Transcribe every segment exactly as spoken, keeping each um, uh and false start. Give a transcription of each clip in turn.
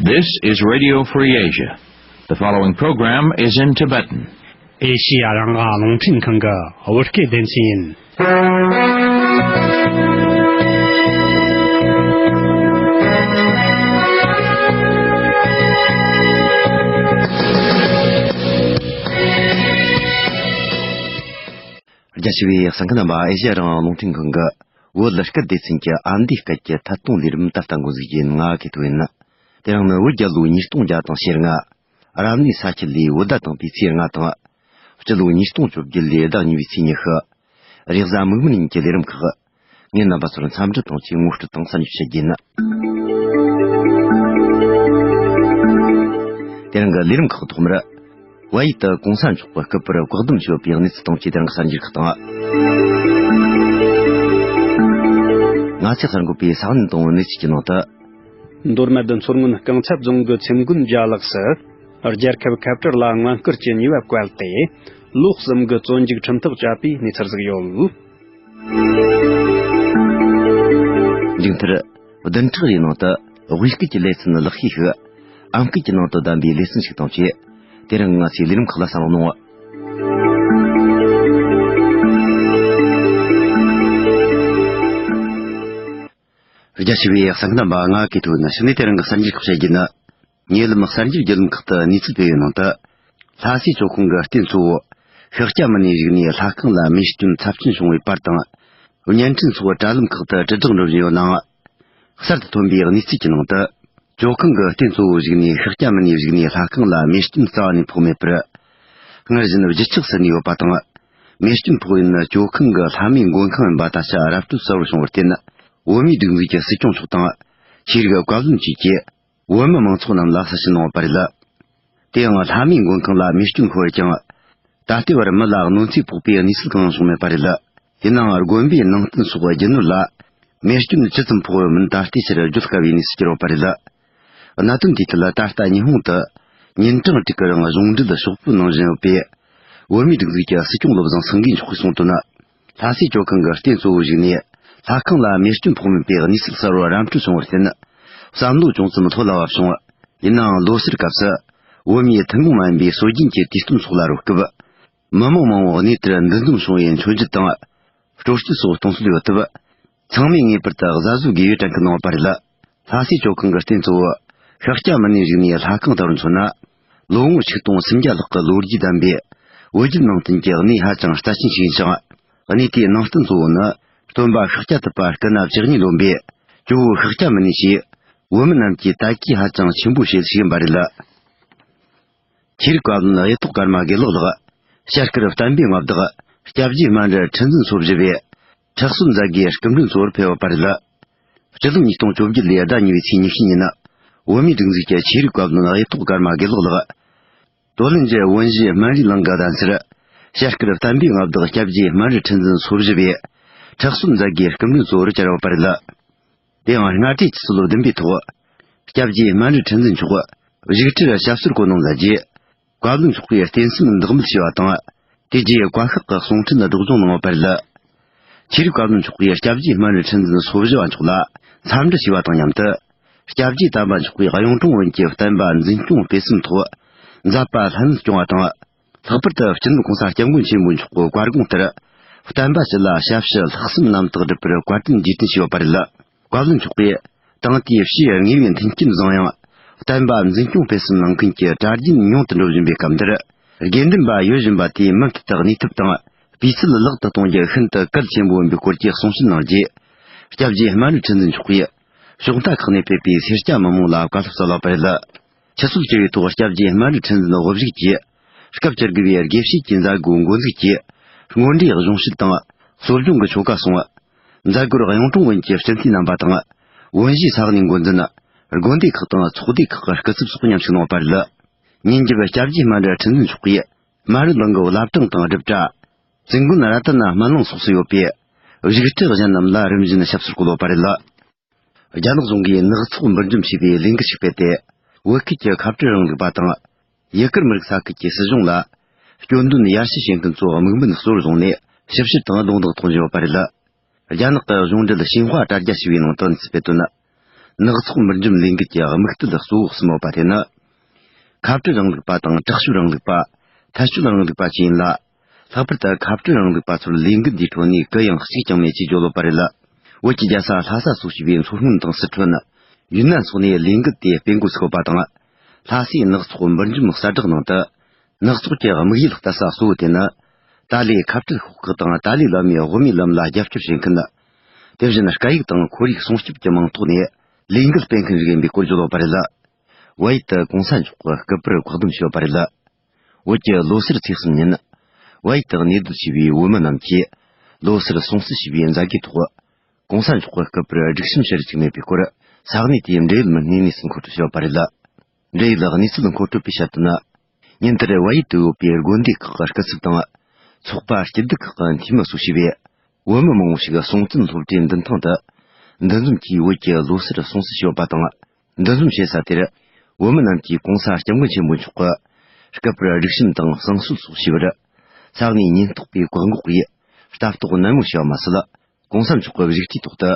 This is Radio Free Asia. The following program is in Tibetan. ཨེ་ཤི་ཡ་རང་དབང་རླུང་འཕྲིན་ཁང་གི་བོད་སྐད་སྡེ་ཚན་ཡིན། རྒྱ་ཆེ་བའི་གསན་མཁན་རྣམ་པ། ཨེ་ཤི་ཡ་རང་དབང་རླུང་འཕྲིན་ཁང་གི་བོད་སྐད་སྡེ་ཚན་གྱི་ཨ་མདོའི་སྐད་ཀྱི་ཐད་གཏོང་ལས་རིམ་ད་ལྟ་འགོ་འཛུགས་རྒྱུ་ཡིན། ང་གི་ཐོ་ཡིན། དེ་རིང་ནི་བོད་རྒྱལ་ལོ་ཉིས་སྟོང་བརྒྱ་དང་ཞེ་ལྔ། རབ་གནས་ས་ཁྱི་ལོའི་བོད་ཟླ་དང་པོའི་ཚེས་ལྔ་དང་། སྤྱི་ལོ་ཉིས་སྟོང་བཅོ་བརྒྱད་ལོའི་ཟླ་གཉིས་པའི་ཚེས་ཉི་ཤུ། རེས་གཟའ་མིག་དམར་ཉིན་གྱི་ལས་རིམ་ཁག་ངས་རྣམ་པ་ཚོར་འཚམས་འདྲི་དང་བཅས་ངོ་སྤྲོད་དང་གསར་འགྱུར་བཤད་རྒྱུ་ཡིན། དེ་རིང་གི་ལས་རིམ་ཁག་ཐོག་མར། བལ་ཡུལ་དུ་གོང་ས་མཆོག་གི་སྐུ་པར་བཀག་སྡོམ་བྱས་ཡོད་པའི་གནས་ཚུལ་དང་བཅས་དེ་རིང་གི་གསར་འགྱུར་ཁག་དང་། ང་ཚོས་གསར་འགོད་པས་ས་གནས་དང་པོའི་གནས་ཚུལ་གྱི་ནང་དུ། མདོ་སྨད་མཚོ་སྔོན་རྐང་ཚ་རྫོང་གི་ཚེམ་དགོན་ཇ་ལགས་སུ། རྒྱལ་ཁབ་ཁ་བྲལ་ལ་མངའ་བསྐུལ་གྱི་ཉེས་པ་བཀལ་ཏེ། ལོ་གསུམ་གྱི་བཙོན་འཇུག་ཁྲིམས་ཐག་བཅད་པའི་གནས་ཚུལ་ཟིག་ཡོད། མཇུག་མཐར། བདུན་ཕྲག་རེའི་ནང་དུ་དབུས་སྐད་ཀྱི་ལེ་ཚན་ལེགས་ཤོས་ཤིག་ཨམ་སྐད་ཀྱི་ནང་དུ་བདམས་པའི་ལེ་ཚན་ཞིག་དང་བཅས། དེ་རིང་ང་ཚོའི་ལས་རིམ་ཁག་ལ་གསན་རོགས་གནང་། རྒྱ་ཆེ་བའི་གསན་མཁན་རྣམ་པ། ང་གི་ཐོ་ནི་ཕྱི་ནས་དེ་རིང་གི་གསར་འགྱུར་ཁག་བཤད་རྒྱུ་ནི། ཉེ་ལམ་གསར་འགྱུར་བརྒྱུད་ལམ་ཁག་ཏུ་གནས་ཚུལ་སྤེལ་བའི་ནང་དུ། ལྷ་སའི་ཇོ་ཁང་གི་རྟེན་གཙོ་བོ་ཤཱཀྱ་མུ་ནེའི་བཞུགས་གནས་ལྷ་ཁང་ལ་རྨས་སྐྱོན་ཚབས་ཆེན་བྱུང་བའི་པར་དང་། བརྙན་འཕྲིན་སོགས་དྲ་ལམ་ཁག་ཏུ་དྲིལ་བསྒྲགས་འགྲོ་བཞིན་ཡོད་ནའང་། གསར་དུ་ཐོན་པའི་གནས་ཚུལ་གྱི་ནང་དུ། ཇོ་ཁང་གི་རྟེན་གཙོ་བོ་བཞུགས་གནས་ཤཱཀྱ་མུ་ནེའི་བཞུགས་གནས་ལྷ་ཁང་ལ་རྨས་སྐྱོན་རྩ་བ་ནས་ཕོག་མེད་པར། སྔར་བཞིན་བརྗིད་ཆགས་སུ་གནས་ཡོད་པ་དང་། རྨས་སྐྱོན་ཕོག་ཡུལ་ནི་ཇོ་ཁང་གི་ལྷ་མོའི་མགོན་ཁང་ཡིན་པ་ད་ཆ་ར་སྤྲོད་གསལ་བོར་བྱུང་བར་བརྟེན། བོད་མིའི་སྒྲིག་འཛུགས་ཀྱི་སྲིད་སྐྱོང་མཆོག་དང་། ཆོས་རིག་བཀའ་བློན་བཅས་ཀྱིས། བོད་མི་མང་ཚོགས་རྣམས་ལ་གསལ་བཤད་གནང་བ་རེད། དེ་ཡང་ལྷ་མོའི་མགོན་ཁང་ལ་རྨས་སྐྱོན་ཕོག་པར་ཀྱང་། ད་ལྟའི་བར་མི་ལ་གནོད་འཚེ་ཕོག་པའི་གནས་ཚུལ་གང་ཡང་བྱུང་མེད་པ་རེད། ཡིན་ནའང་དགོན་པའི་ནང་རྟེན་སོགས་རྒྱུ་ནོར་ལ་རྨས་སྐྱོན་ཇི་ཙམ་ཕོག་ཡོད་མིན་ད་ལྟའི་ཆར་བརྗོད་དཀའ་བའི་གནས་སུ་གྱུར་ཡོད་པ་རེད། གནད་དོན་དེའི་ཐད་ལ་ད་ལྟ་ཉི་ཧོང་དུ་ཉིན་གྲངས་དྲུག་གི་རིང་གཞུང་འབྲེལ་ཤོག་བུ་གནང་བཞིན་ཡོད་པའི་བོད་མིའི་སྒྲིག་འཛུགས་ཀྱི་སྲིད་སྐྱོང་བློ་བཟང་སེང་གེ་མཆོག་གིས་གསུངས་དོན། ལྷ་སའི་ཇོ་ཁང་གི་རྟེན་གཙོ་བོ་བཞུགས་གནས་ལྷ་ཁང་ལ་རྨས་སྐྱོན་ཕོག་མེད་པའི་གནས་ཚུལ་གསར་བར་ར་འཕྲོད་བྱུང་བར་བརྟེན། བསམ་བློ་ཅུང་ཙམ་ལྷོད་ལ་བབས་བྱུང་། ཡིན་ནའང་ལོ་སར་སྐབས་སུ་བོད་མིའི་ཐུན་མོང་མ་ཡིན་པའི་སྲོལ་རྒྱུན་གྱི་དུས་གཏམ་སོགས་ལ་རོལ་སྐབས། མི་མང་མང་བོ་གནས་དེར་འདུ་འཛོམས་བྱུང་བའི་མཆོད་བརྗོད་དང་། སྤྲོ་སྐྱིད་སོགས་གཏོང་སྲོལ་ཡོད་སྟབས། ཚང་མས་ངེས་པར་དུ་གཟབ་གཟབ་དགོས་པའི་དྲན་སྐུལ་གནང་བ་རེད། ལྷ་སའི་ཇོ་ཁང་གི་རྟེན་གཙོ་བོ་ཤཱཀྱ་མུ་ནེ་བཞུགས་གནས་ལྷ་ཁང་ལྟ་བུར་མཚོན་ན། ལོ་ངོ་ཆིག་སྟོང་སུམ་བརྒྱ་ལྷག་གི་ལོ་རྒྱུས་ལྡན་པའི་བོད་བརྒྱུད་ནང་བསྟན་གྱི་གནས་ཧ་ཅང་རྩ་ཆེན་ཞིག་ཡིན་ཞིང་། གནས་དེའི་ནང་རྟེན་གཙོ་བོ་ནི་སྟོན་པ་ཤཱཀྱ་ཐུབ་པ་སྐུ་ན་བཅུ་གཉིས་ལོན་པའི་ཇོ་བོ་ཤཱཀྱ་མུ་ནེ་ཞེས་བོད་མི་རྣམས་ཀྱིས་དད་གུས་ཧ་ཅང་ཆེན་པོ་བྱེད་ཞིག་ཡིན་པ་རེད། ཆོས་རིག་བཀའ་བློན་གཡུ་ཐོག་ཀརྨ་དགེ་ལེགས་ལགས་ཞྭ་དཀར་བསྟན་པའི་མངའ་བདག་སྐྱབས་རྗེ་སྨན་རི་ཁྲི་འཛིན་སོ་བཞི་པའི་ཁྲག་གསོལ་མཛད་སྒོའི་སྐུ་མགྲོན་གཙོ་བོར་ཕེབས་པ་རེད། སྤྱི་ལོ་ཉིས་སྟོང་བཅོ་བརྒྱད་ལོའི་ཟླ་གཉིས་པའི་ཚེས་ཉི་ཤུ་ཉིན། བོད་མིའི་སྒྲིག་འཛུགས་ཀྱི་ཆོས་རིག་བཀའ་བློན་གཡུ་ཐོག་ཀརྨ་དགེ་ལེགས་ལགས། དོ་ལན་གྱི་དབོན་གཞིས་སྨན་རིའི་གླིང་གི་གདན་སར། ཞྭ་དཀར་བསྟན་པའི་མངའ་བདག་སྐྱབས་རྗེ་སྨན་རི་ཁྲི་འཛིན་སོ་བཞི་པའི་ཁྲག་གསོལ་མཛད་སྒོའི་སྐུ་མགྲོན་གཙོ་བོར་བཅར་བ་རེད། དེའང་སྔ་དྲོའི་ཆུ་ཚོད་བདུན་པའི་ཐོག་སྐྱབས་རྗེ་སྨན་རི་ཁྲི་འཛིན་མཆོག་བཞུགས་ཁྲིར་ཞབས་སོར་བཀོད་གནང་མཛད་རྗེས། བཀའ་བློན་མཆོག་གིས་རྟེན་གསུམ་བདག་མེད་བྱས་པ་དང་། དེ་རྗེས་བཀའ་ཤག་གི་གསུང་འཕྲིན་སྒྲོག་སྦྱང་གནང་བ་རེད། ཆོས་རིག་བཀའ་བློན་མཆོག་གིས་སྐྱབས་རྗེ་སྨན་རི་ཁྲི་འཛིན་སོ་བཞི་བ་མཆོག་ལ་འཚམས་འདྲི་ཞུས་པ་དང་མཉམ་དུ། སྐྱབས་རྗེ་དམ་པ་མཆོག་གིས་གཡུང་དྲུང་བོན་གྱི་བསྟན་པ་འཛིན་སྐྱོང་སྤེལ་གསུམ་ཐོག་མཛད་པ་ལྷན་སྐྱོང་བ་དང་། ལྷག་པར་དུ་སྤྱི་ནོར་༸གོང་ས་༸སྐྱབས་མགོན་ཆེན་པོ་མཆོག་གི་བཀའ་དགོངས་ལྟར། བསྟན་པ་སྤྱི་ལ་ཞབས་ཕྱི་ལྷག་བསམ་རྣམ་དག་བསྒྲུབ་པར་བཀའ་དྲིན་རྗེས་དྲན་ཞུས་པ་རེད། བཀའ་བློན་མཆོག་གིས་དེང་དུས་ཕྱིའི་དངོས་པོའི་མཐུན་རྐྱེན་བཟང་ཡང་། བསྟན་པ་འཛིན་སྐྱོང་སྤེལ་གསུམ་གནང་མཁན་གྱི་གྲྭ་རྒྱུན་ཉུང་དུ་འགྲོ་བཞིན་པའི་སྐབས་འདིར། དགེ་འདུན་པ་ཡོད་བཞིན་པ་དེའི་མུ་མཐུད་དུ་གནས་ཐབས་དང་། སྤུས་ཚད་ལག་ཏུ་གཏོང་རྒྱུ་ཤིན་ཏུ་གལ་ཆེན་པོ་ཡིན་པའི་སྐོར་གྱི་གསུང་བཤད་གནང་རྗེས། སྐྱབས་རྗེ་སྨན་རི་ཁྲི་འཛིན་མཆོག་གིས། ཕྱོགས་མཐའ་ཁག་ནས་ཕེབས་པའི་སེར་སྐྱ་མི་མང་ལ་བཀའ་སློབ་སྩལ་བ་རེད། ཆུ་ཚོད་བཅུ་པའི་ཐོག་སྐྱབས་རྗེ་སྨན་རི་ཁྲི་འཛིན་དབུ་བཞུགས་ཀྱིས། སྐབས་བཅུ་དགུ་པའི་དགེ་བཤེས་ཀྱི་མཛད་སྒོའི་འགོ་འཛུགས་ཀྱིས། སྔོན་འགྲོའི་གཞུང་བཤད་དང་། གསོ་སྦྱོང་གི་ཆོ་ག་གསུངས། མཛད་སྒོར་གཡུང་དྲུང་བོན་གྱི་སྤྱི་འཐུས་རྣམ་པ་དང་། བོན་གཞིས་ས་གནས་འགོ་འཛིན། དགོན་སྡེ་ཁག་དང་ཚོགས་སྡེ་ཁག་གི་སྐུ་ཚབ་སོགས་མཉམ་ཞུགས་གནང་བ་རེད། ཉིན་རྒྱབ་སྐྱབས་རྗེ་སྨན་རི་ཁྲི་འཛིན་མཆོག་གིས། སྨན་རི་གླིང་གི་བླ་བྲང་དང་སྒྲུབ་གྲྭ། ཙིན་དགོན་ར་ཏ་ན་སྨན་གླིང་སོགས་སུ་ཡོད་པའི་བཞུགས་ཁྲི་གཞན་རྣམས་ལ་རིམ་བཞིན་ཞབས་སོར་བཀོད་ཡོད་པ་རེད། རྒྱ་ནག་གཞུང་གིས་ནག་ཚོགས་འབུར་འཇོམས་བྱས་པའི་ལས་འགུལ་ཞིག་སྤེལ་ཏེ། བོད་ཁུལ་གྱི་ཁ་བྲལ་རིང་ལུགས་པ་དང་། ཡུ་གུར་མི་རིགས་ས་ཁུལ་གྱི་སྲིད་གཞུང་ལ། སྐྱོན་འདོན་ཡར་ཞུ་བྱེད་མཁན་ཚོ་དམིགས་འབེན་གཙོ་བོར་བཟུང་ནས་ཞིབ་བཤེར་དང་རྡུང་རྡེག་གཏོང་བཞིན་ཡོད་པ་རེད། རྒྱ་ནག་གི་གཞུང་འབྲེལ་ཤིན་ཧྭ་དྲ་རྒྱ་ཞེས་པའི་ནང་དུ་གནས་ཚུལ་སྤེལ་དོན། ནག་ཚོགས་མུར་འཇོམས་ལས་འགུལ་གྱི་དམིགས་གཏད་གཙོ་བོ་གསུམ་ཡོད་པ་དེ་ནི། ཁ་བྲལ་རིང་ལུགས་པ་དང་དྲག་ཤུགས་རིང་ལུགས་པ། ཐལ་སྤྱོད་རིང་ལུགས་པ་བཅས་ཡིན་ལ། ལྷག་པར་དུ་ཁ་བྲལ་རིང་ལུགས་པ་ཚོར་ལས་འགུལ་འདིའི་ཁྲོད་ནས་གུ་ཡངས་གཅིག་ཀྱང་མེད་ཅེས་བརྗོད་ཡོད་པ་རེད། བོད་ཀྱི་རྒྱལ་ས་ལྷ་ས་སོགས་ཞེས་པའི་མཚོ་སྔོན་དང་སི་ཁྲོན། ཡུན་ནན་སོགས་ནས་ལས་འགུལ་དེ་སྤེལ་འགོ་ཚུགས་ཡོད་པ་དང་། ལྷ་སའི་ནག་ཚོགས་མུར་འཇོམས་གསལ་བསྒྲགས་ནང་དུ། ནག་ཚོགས་ཀྱི་དམིགས་ཡུལ་ལྟ་ས་གཙོ་བོ་དེ་ནི། ཏཱ་ལའི་ཁ་བྲལ་ཤོག་ཁག་དང་ཏཱ་ལའི་བླ་མའི་དབུ་མའི་ལམ་ལ་རྒྱབ་སྐྱོར་བྱེད་མཁན། དེ་བཞིན་སྐད་ཡིག་དང་ཁོར་ཡུག་སྲུང་སྐྱོབ་ཀྱི་མིང་ཐོག་ནས་ལས་འགུལ་སྤེལ་མཁན་ཞིག་ཡིན་པའི་སྐོར་བརྗོད་ཡོད་པ་རེད། བལ་ཡུལ་དུ་གོང་ས་མཆོག་གི་སྐུ་པར་བཀག་སྡོམ་བྱས་ཡོད་པ་རེད། བོད་ཀྱི་ལོ་སར་ཚེས་གསུམ་ཉིན། བལ་ཡུལ་དུ་གནས་སྡོད་བྱས་པའི་བོད་མི་རྣམས་ཀྱིས་ལོ་སར་སྲུང་བརྩི་ཞེས་པའི་མཛད་སྒོའི་ཐོག་གོང་ས་མཆོག་གི་སྐུ་པར་སྒྲིག་གཤོམ་བྱེད་རྒྱུ་ཅིག་མེད་པའི་སྐོར། ས་གནས་དེའི་འབྲེལ་ཡོད་མི་སྣས་གནས་ཚུལ་མཁོ་སྤྲོད་བྱས་ཡོད་པ་རེད། འབྲེལ་ཡོད་གནས་ཚུལ་མཁོ་སྤྲོད་པས་བཤད་དོན། ཉིན་དེར་བལ་ཡུལ་དུ་ཡོད་པའི་དགོན་སྡེ་ཁག་གི་སྐུ་ཚབ་དང་། ཚོགས་པ་སྐྱིད་སྡུག་ཁག་གི་འཐུས་མི་སོགས་བྱས་པའི་བོད་མི་མང་བོ་ཞིག་སྲུང་བརྩི་སློབ་གྲྭའི་མདུན་ཐང་དུ། འདུ་འཛོམས་ཀྱིས་བོད་ཀྱི་ལོ་སར་སྲུང་བརྩི་བྱས་ཡོད་པ་དང་། འདུ་འཛོམས་བྱེད་ས་དེར། བོད་མི་རྣམས་ཀྱིས་གོང་ས་སྐྱབས་མགོན་ཆེན་པོ་མཆོག་གི་སྐུ་པར་སྒྲིག་གཤོམ་དང་བསང་གསོལ་སོགས་ཞུས་པར། ས་གནས་ཉེན་རྟོག་པས་བཀག་འགོག་གིས། ལྟ་རྟོག་ནན་མོ་བྱས་པ་མ་ཟད། གོང་ས་མཆོག་གི་བཞུགས་ཁྲིའི་ཐོག་ཏུ།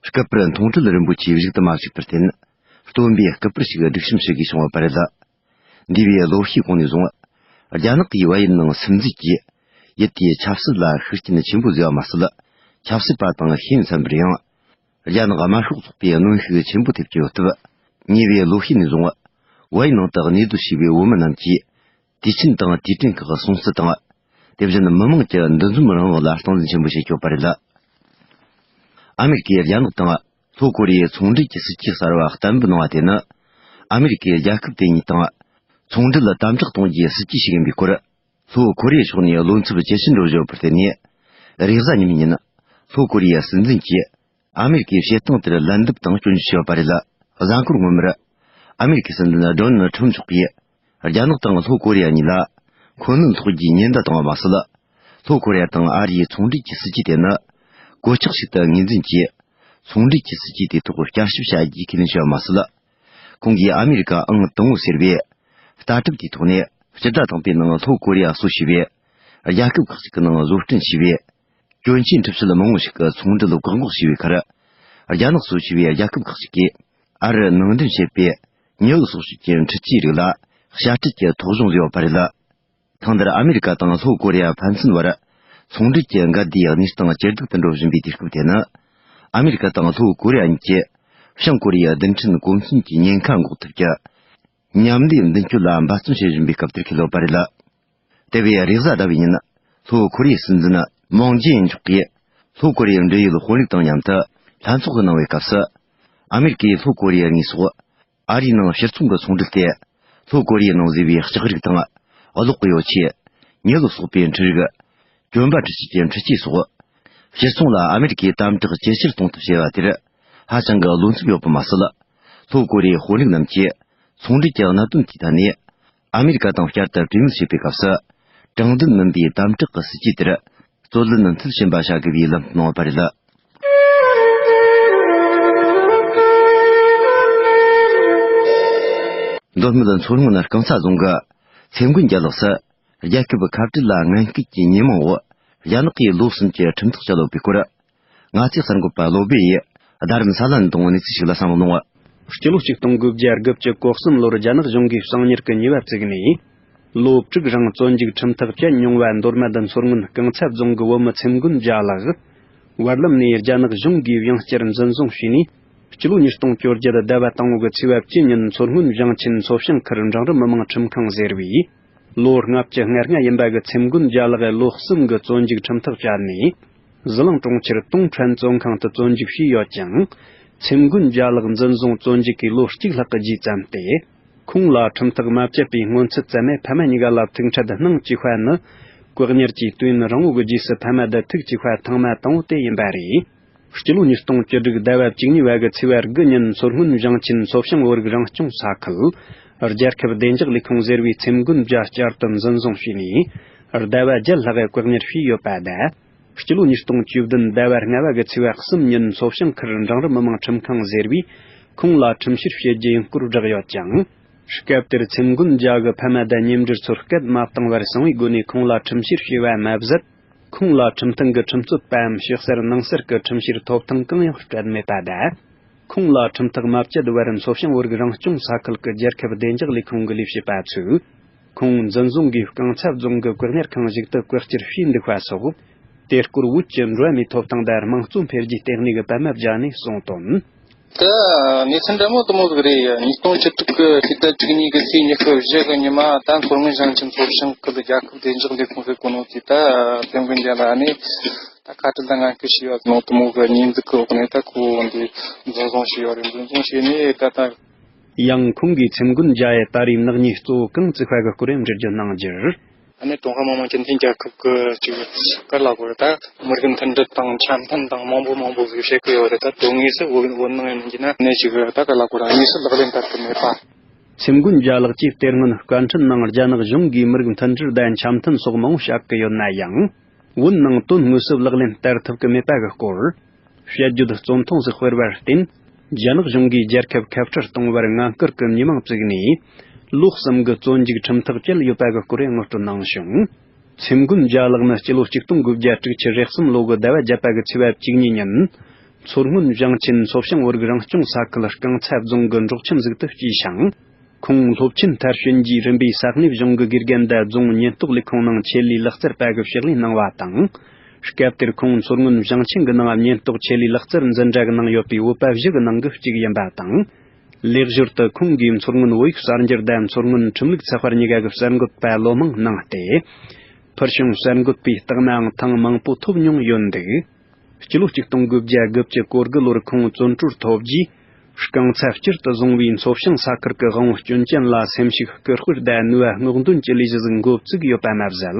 སྐུ་པར་མཐོང་གྲོལ་རིན་པོ་ཆེའི་བཞུགས་དུ་མ་བཅུག་པར་བརྟེན། སྟོན་པའི་སྐུ་པར་ཞིག་སྒྲིག་གཤོམ་བྱེད་དགོས་བྱུང་བ་རེད། འདས་པའི་ལོ་ཤས་གོང་ནས་བཟུང་། རྒྱ་ནག་གིས་བལ་ཡུལ་ནང་སིམ་འཛུལ་གྱིས། ཡུལ་དེའི་ཆབ་སྲིད་ལ་ཤུགས་རྐྱེན་ཆེན་པོ་བཟོས་པ་མ་ཟད། ཆབ་སྲིད་པ་དང་ཤེས་ཡོན་ཚན་པར་ཡང་། རྒྱ་ནག་དམར་ཤོག་ཚོགས་པས་གནོན་ཤུགས་ཆེན་པོ་ཐེབས་ཀྱི་ཡོད་སྟབས། ཉེ་བའི་ལོ་ཤས་ནས་བཟུང་། བལ་ཡུལ་ནང་དུ་གནས་སྡོད་བྱས་པའི་བོད་མི་རྣམས་ཀྱིས། དུས་ཆེན་དང་དུས་དྲན་ཁག་སྲུང་བརྩི་དང་། དེ་བཞིན་མི་མང་གྱི་འདུ་འཛོམས་རང་དབང་ལ་སྟངས་འཛིན་ཆེན་པོ་བྱེད་ཀྱི་ཡོད་པ་རེད། ཨ་མེ་རི་ཀས་རྒྱ་ནག་དང་། ལྷོ་ཀོ་རི་ཡའི་ཚོང་འབྲེལ་གྱི་སྲིད་ཇུས་གསར་བ་གཏན་འབེབས་གནང་བ་དེ་ནི། ཨ་མེ་རི་ཀས་རྒྱལ་ཁབ་དེ་གཉིས་དང་། ཚོང་འབྲེལ་ལ་དམ་དྲག་གཏོང་རྒྱུའི་སྲིད་ཇུས་ཤིག་ཡིན་པའི་སྐོར། ལྷོ་ཀོ་རི་ཡའི་ཕྱོགས་ནས་བློ་འཚབ་ཇེ་ཆེར་འགྲོ་བཞིན་ཡོད་པར་བརྟེན་ནས། རེས་གཟའ་ཉི་མའི་ཉིན། ལྷོ་ཀོ་རི་ཡའི་སྲིད་འཛིན་གྱིས། ཨ་མེ་རི་ཀའི་བྱེད་སྟངས་དེར་ལན་འདེབས་དང་སྐྱོན་བརྗོད་བྱས་ཡོད་པ་རེད། གཟའ་འཁོར་སྔོན་མར། ཨ་མེ་རི་ཀའི་སྲིད་འཛིན་ཌོ་ནལ་ཁྲིམ་མཆོག་གིས། རྒྱ་ནག་དང་ལྷོ་ཀོ་རི་ཡ་གཉིས་ལ། མཁོ་གནད་སློག་རྒྱུའི་ཉེན་བརྡ་བཏང་བ་མ་ཟད། ལྷོ་ཀོ་རི་ཡ་དང་ཨ་རིའི་ཚོང་འབྲེལ་གྱི་སྲིད་ཇུས་དེ་ནི། གོད་ཆག་ཞིག་ཏུ་ངོས་འཛིན་གྱིས། ཚོང་འབྲེལ་གྱི་སྲིད་ཇུས་དེའི་ཐོག་བསྐྱར་ཞིབ་བྱ་རྒྱུའི་ཁས་ལེན་བྱས་པ་མ་ཟད། ཁོང་གིས་ཨ་མེ་རི་ཀ་ཨང་དང་པོ་ཟེར་བའི། ལྟ་གྲུབ་དེའི་ཐོག་ནས། སྤྱི་ཟླ་དང་པོའི་ནང་ལྷོ་ཀོ་རི་ཡ་སོགས་བྱས་པའི། རྒྱལ་ཁབ་ཁག་ཅིག་གི་ནང་བཟོ་སྐྲུན་བྱས་པའི། གྱོན་ཆས་འཁྲབ་ཆས་མང་བོ་ཞིག་གི་ཚོང་འབྲེལ་བཀག་འགོག་བྱས་པའི་ཁར། རྒྱ་ནག་སོགས་བྱས་པའི་རྒྱལ་ཁབ་ཁག་ཅིག་གིས། ཨ་རིར་ནང་འདྲེན་བྱས་པའི། ཉི་འོད་སོགས་ཀྱི་འཕྲུལ་ཆས་རིགས་ལ། དཔྱ་ཁྲལ་གྱི་ཐོ་གཞུང་བཟོས་ཡོད་པ་རེད། ཐེངས་འདིར་ཨ་མེ་རི་ཀ་དང་ལྷོ་ཀོ་རི་ཡ་ཕན་ཚུན་བར། ཚོང་འབྲེལ་གྱི་འགལ་ཟླའི་གནས་སྟངས་ཇེ་སྡུག་ཏུ་འགྲོ་བཞིན་པའི་དུས་སྐབས་དེ་ནི། ཨ་མེ་རི་ཀ་དང་ལྷོ་ཀོ་རི་ཡ་གཉིས་ཀྱིས། བྱང་ཀོ་རི་ཡའི་རྡུལ་ཕྲན་གོམས་སྲོལ་གྱི་ཉེན་ཁ་འགོག་ཐབས་ཀྱི། མཉམ་ལས་མདུན་སྐྱོད་ལ་འབད་བརྩོན་བྱེད་བཞིན་པའི་སྐབས་དེར་འཁེལ་ཡོད་པ་རེད། དེ་བས་རེས་གཟའ་ཟླ་བའི་ཉིན། ལྷོ་ཀོ་རི་ཡའི་སྲིད་འཛིན་མོང་ཇེ་ཨིན་མཆོག་གིས། ལྷོ་ཀོ་རི་ཡའི་འབྲེལ་ཡོད་དཔོན་རིགས་དང་མཉམ་དུ་ལྷན་ཚོགས་ཤིག་གནང་བའི་སྐབས་སུ། ཨ་མེ་རི་ཀས་ལྷོ་ཀོ་རི་ཡའི་དངོས་ཟོག་ཨ་རིའི་ནང་ཕྱིར་ཚོང་གི་ཚོང་འབྲེལ་ཏེ། ལྷོ་ཀོ་རི་ཡའི་ནང་བཟོས་པའི་ལྕགས་རིགས་དང་། གློག་གི་ཡོ་ཆས། མྱི་ལ་སོགས་པའི་འཕྲུལ་རིགས། གྱོན་པ་འཕྲུལ་ཆས་ཀྱི་འཕྲུལ་ཆས་སོགས། ཕྱིར་ཚོང་ལ་ཨ་མེ་རི་ཀས་དམ་དྲག་ཇེ་ཆེར་གཏོང་ཐབས་བྱས་པ་དེར། ཧ་ཅང་གི་བློ་འཚབ་ཡོད་པ་མ་ཟད། ལྷོ་ཀོ་རི་ཡའི་དཔོན་རིགས་རྣམས་ཀྱིས། ཚོང་འབྲེལ་གྱི་གནད་དོན་དེའི་ཐད་ནས། ཨ་མེ་རི་ཀ་དང་བསྐྱར་དུ་གྲོས་མོལ་བྱེད་པའི་སྐབས་སུ། དྲང་བདེན་མིན་པའི་དམ་དྲག་གི་སྲིད་ཇུས་དེར། རྩོད་ལེན་མཐིལ་ཕྱིན་པ་བྱ་དགོས་པའི་ལམ་སྟོན་པ་རེད། མདོ་སྨད་མཚོ་སྔོན་རྐང་ཚ་རྫོང་གི་ཚེ་མགོན་རྒྱལ་ལགས་སུ། རྒྱལ་ཁབ་ཁ་བྲལ་ལ་ངན་སྐུལ་གྱི་ཉེས་མིང་འོག་རྒྱ་ནག་གིས་ལོ་གསུམ་གྱི་ཁྲིམས་ཐག་བཅད་ཡོད་པའི་སྐོར། ང་ཚོའི་གསར་འགོད་པ་བློ་སྦེ་ཡིས་རྡ་རམ་ས་ལ་ནས་བཏང་བའི་གནས་ཚུལ་ཞིག་ལ་བསམ་བློ་གནང་བ། སྤྱི་ལོ་གཅིག་སྟོང་དགུ་བརྒྱ་དགུ་བཅུ་གོ་གསུམ་ལོར་རྒྱ་ནག་གཞུང་གིས་གསང་ཉུལ་གྱི་ཉེས་པ་བཙུགས་ནས། ལོ་དྲུག་རིང་བཙོན་འཇུག་ཁྲིམས་ཐག་བཅད་མྱོང་བ་མདོ་སྨད་མཚོ་སྔོན་རྐང་ཚ་རྫོང་གི་བུ་མོ་ཚེ་མགོན་རྒྱལ་ལགས། བར་ལམ་ནས་རྒྱ་ནག་གཞུང་གིས་དབྱངས་བསྐྱར་འཛིན་བཟུང་བྱས་ནས། སྤྱི་ལོ་ཉིས་སྟོང་བཅོ་བརྒྱད་ཟླ་བ་དང་པོ་གི་ཚེས་པ་བཅུ་ཉིན་མཚོ་སྔོན་ཞིང་ཆེན་མཚོ་བྱང་ཁུལ་འབྲིང་རིམ་མི་དམངས་ཁྲིམས་ཁང་ཟེར་བས། ལོ་ལྔ་བཅུ་ང་ལྔ་ཡིན་པ་གི་ཚེ་མགོན་རྒྱལ་ལགས་ལོ་གསུམ་གི་བཙོན་འཇུག་ཁྲིམས་ཐག་བཅད་ནས། ཟི་ལིང་གྲོང་ཁྱེར་ཏུང་ཁྲན་བཙོན་ཁང་དུ་བཙོན་འཇུག་བྱས་ཡོད་ཅིང་། ཚེ་མགོན་རྒྱལ་ལགས་འཛིན་བཟུང་བཙོན་འཇུག་གིས་ལོ་གཅིག་ལྷག་གི་རྗེས་ཙམ་སྟེ། ཁོང་ལ་ཁྲིམས་ཐག་མ་བཅད་པའི་སྔོན་ཚུད་ཙམ་མས་ཕ་མ་གཉིས་ཀ་ལ་ཐུག་འཕྲད་གནང་བཅུག་པ་ནི། བཀག་ཉར་གྱི་དུས་ཡུན་རིང་བོ་གི་རྗེས་སུ་ཕ་མ་དང་ཐུག་བཅུག་པ་ཐེངས་མ་དང་པོ་དེ་ཡིན་པ་རེད། སྤྱི་ལོ་ཉིས་སྟོང་བཅུ་དྲུག་ཟླ་བ་བཅུ་གཉིས་པ་གི་ཚེས་པ་དགུ་ཉིན་མཚོ་སྔོན་ཞིང་ཆེན་མཚོ་བྱང་བོད་རིགས་རང་སྐྱོང་ས་ཁུལ། རྒྱལ་ཁབ་བདེ་འཇགས་ལས་ཁུངས་ཟེར་བའི་ཚེ་མགོན་རྒྱལ་བསྐྱར་དུ་འཛིན་བཟུང་བྱས་ནས། ཟླ་བ་བརྒྱད་ལྷག་བཀག་ཉར་བྱས་ཡོད་པ་དང་། སྤྱི་ལོ་ཉིས་སྟོང་བཅུ་བདུན་ཟླ་བ་ལྔ་པ་གི་ཚེས་པ་གསུམ་ཉིན་མཚོ་བྱང་ཁུལ་འབྲིང་རིམ་མི་དམངས་ཁྲིམས་ཁང་ཟེར་བས། ཁོང་ལ་ཁྲིམས་བཤེར་བྱེད་རྒྱུ་ཡིན་སྐོར་བསྒྲགས་ཡོད་ཅིང་། སྐབས་དེར་ཚེ་མགོན་རྒྱལ་གྱི་ཕ་མ་དང་མཉམ་འབྲེལ་ཚོར་སྐད་མ་བཏང་བར་གསང་བའི་སྒོ་ནས་ཁོང་ལ་ཁྲིམས་བཤེར་བྱས་པ་མ་ཟད། ཁོང་ལ་ཁྲིམས་མཐུན་གྱི་ཁྲིམས་རྩོད་པའམ་ཕྱི་གསལ་ནང་གསལ་གྱི་ཁྲིམས་བཤེར་ཐོབ་ཐང་གང་ཡང་སྤྲད་མེད་པ་དང་། ཁོང་ལ་ཁྲིམས་ཐག་མ་བཅད་བར་མཚོ་བྱང་བོད་རིགས་རང་སྐྱོང་ས་ཁུལ་གྱི་རྒྱལ་ཁབ་བདེ་འཇགས་ལས་ཁུངས་ཀྱི་ལས་བྱེད་པ་ཚོས། ཁོང་འཛིན་བཟུང་གིས་རྐང་ཚ་རྫོང་གི་བཀག་ཉར་ཁང་ཞིག་ཏུ་བཀག་སྐྱིལ་བྱས་འདུག་པ་སོགས། དེ་སྐོར་བོད་ཀྱི་འགྲོ་བ་མིའི་ཐོབ་ཐང་དང་དམངས་གཙོ་འཕེལ་རྒྱས་ལྟེ་གནས་ཀྱི་པད་མ་བརྒྱ་ནས་གསུངས་དོན། ད་གནས་ཚུལ་འདྲ་མོ་དེ་མོ་ཟིག་རེད་ཡ། ཉིས་སྟོང་བཅུ་དྲུག་གི་ཕྱི་ཟླ་བཅུ་གཉིས་གི་ཚེས་ཉི་ཤུ་བཞི་གི་ཉི་མ། ད་མཚོ་སྔོན་ཞིང་ཆེན་མཚོ་བྱང་ཁུལ་རྒྱལ་ཁབ་བདེ་འཇགས་ལས་ཁུངས་ཟེར་གོ་ནོ་དེ། ད་སེམས་ཀུན་རྒྱལ་ལགས་ནས་ད་ཁ་བྲལ་དང་ངན་སྐུལ་བྱས་ཡོད་ནོ་དེ་མོ་གི་ཉེས་འཛུགས་ཀྱི་འོག་ནས་ད་ཁོ་འདི་འཛིན་བཟུང་བྱས་ཡོད་རེད། འཛིན་བཟུང་བྱས་ནས་ད་ལྟ། ཡང་ཁོང་གིས་ཚེམས་མགོན་རྒྱ་ཡི་ད་རེས་ནག་ཉེས་གཙོ་བོ་གང་བརྩི་བ་གི་སྐོར་འགྲེལ་བརྗོད་གནང་རྒྱུར། ཨ་ནི་ཀྲུང་ཧྭ་མི་དམངས་སྤྱི་མཐུན་རྒྱལ་ཁབ་ཀྱི་ཅིག་ག་རེ་ལབ་དགོས་རེད། ད་མི་རིགས་མཐུན་སྒྲིལ་དང་འཆམ་མཐུན་དང་མང་པོ་མང་པོ་ཟིག་བྱེད་ཀྱི་ཡོད་རེད། ད་དོན་དངོས་སུ་བོད་བོད་ནང་ཡིན་གྱི་ན་ནས་ཅིག་ད་ག་རེ་ལབ་དགོས་རེད། དངོས་སུ་ལག་ལེན་བསྟར་གྱི་མེད་པ། ཚེམས་མགོན་རྒྱ་ལགས་ཀྱིས་དེ་སྔོན་བཀའ་ཁྲིད་ནང་རྒྱ་ནག་གཞུང་གིས་མི་རིགས་མཐུན་སྒྲིལ་དང་འཆམ་མཐུན་སོགས་མང་པོ་བཤད་ཀྱི་ཡོད་ན་ཡང་། བོད་ནང་དོན་དངོས་སུ་ལག་ལེན་བསྟར་ཐུབ་ཀྱི་མེད་པ་གི་སྐོར། བཤད་རྒྱུད་རྩོམ་ཐུང་ཟིག་སྤེལ་བར་བརྟེན། རྒྱ་ནག་གཞུང་གིས་རྒྱལ་ཁབ་ཁ་བྲལ་གཏོང་བར་ངན་སྐུལ་གྱི་མི་མང་བཙུགས་ནས། ལོ་གསུམ་གྱི་བཙོན་འཇུག་ཁྲིམས་ཐག་བཅད་ཡོད་པ་གི་སྐོར་ངོ་སྤྲོད་གནང་བྱུང་། ཚེམས་མགོན་རྒྱ་ལགས་ནི་སྤྱི་ལོ་ཆིག་སྟོང་དགུ་བརྒྱ་དྲུག་ཅུ་རེ་གསུམ་ལོ་གི་ཟླ་བ་བརྒྱད་པ་གི་ཚེས་པ་བཅུ་གཉིས་ཉིན། མཚོ་སྔོན་ཞིང་ཆེན་མཚོ་བྱང་བོད་རིགས་རང་སྐྱོང་ས་ཁུལ་རྐང་ཚ་རྫོང་གི་འབྲོག་ཁྱིམ་ཟིག་ཏུ་སྐྱེས་ཤིང་། ཁོང་སློབ་ཆེན་མཐར་ཕྱིན་རྗེས་རིམ་པས་ས་གནས་གཞུང་གི་དགེ་རྒན་དང་རྫོང་ཉེན་རྟོག་ལས་ཁུངས་ནང་ཆེད་ལས་ལག་རྩལ་པ་གི་ཕྱག་ལས་གནང་བ་དང་། སྐབས་དེར་ཁོང་མཚོ་སྔོན་ཞིང་ཆེན་གྱི་ནང་ཉེན་རྟོག་ཆེད་ལས་ལག་རྩལ་འཛིན་གྲྭ་གི་ནང་ཡོད་པའི་བོད་པ་བཞི་གི་ནང་གི་གཅིག་ཡིན་པ་དང་། ལེགས་ཞོར་དུ་ཁོང་གིས་མཚོ་སྔོན་བོད་ཡིག་གསར་འགྱུར་དང་མཚོ་སྔོན་ཁྲིམས་ལུགས་ཚགས་པར་གཉིས་ཀ་གི་གསར་འགོད་པ་ལོ་མང་གནང་སྟེ། ཕུལ་བྱུང་གསར་འགོད་པའི་རྟགས་མའང་ཐེངས་མང་པོ་ཐོབ་མྱོང་ཡོད་འདུག། སྤྱི་ལོ་ཆིག་སྟོང་དགུ་བརྒྱ་དགུ་བཅུ་གོ་དགུ་ལོར་ཁོང་བཙོན་གྲོལ་ཐོབ་རྗེས། རྐང་ཚ་བསྐྱར་དུ་བཟུང་བའི་མཚོ་བྱང་ས་ཁུལ་གྱི་དབང་བོ་སྐྱོན་ཅན་ལ་སེམས་ཤུགས་སྐུལ་སྤེལ་དང་ནུས་པ་སྔོག་འདོན་གྱི་ལས་གཞི་ཟིག་འགོ་བཙུགས་ཡོད་པ་མ་ཟད།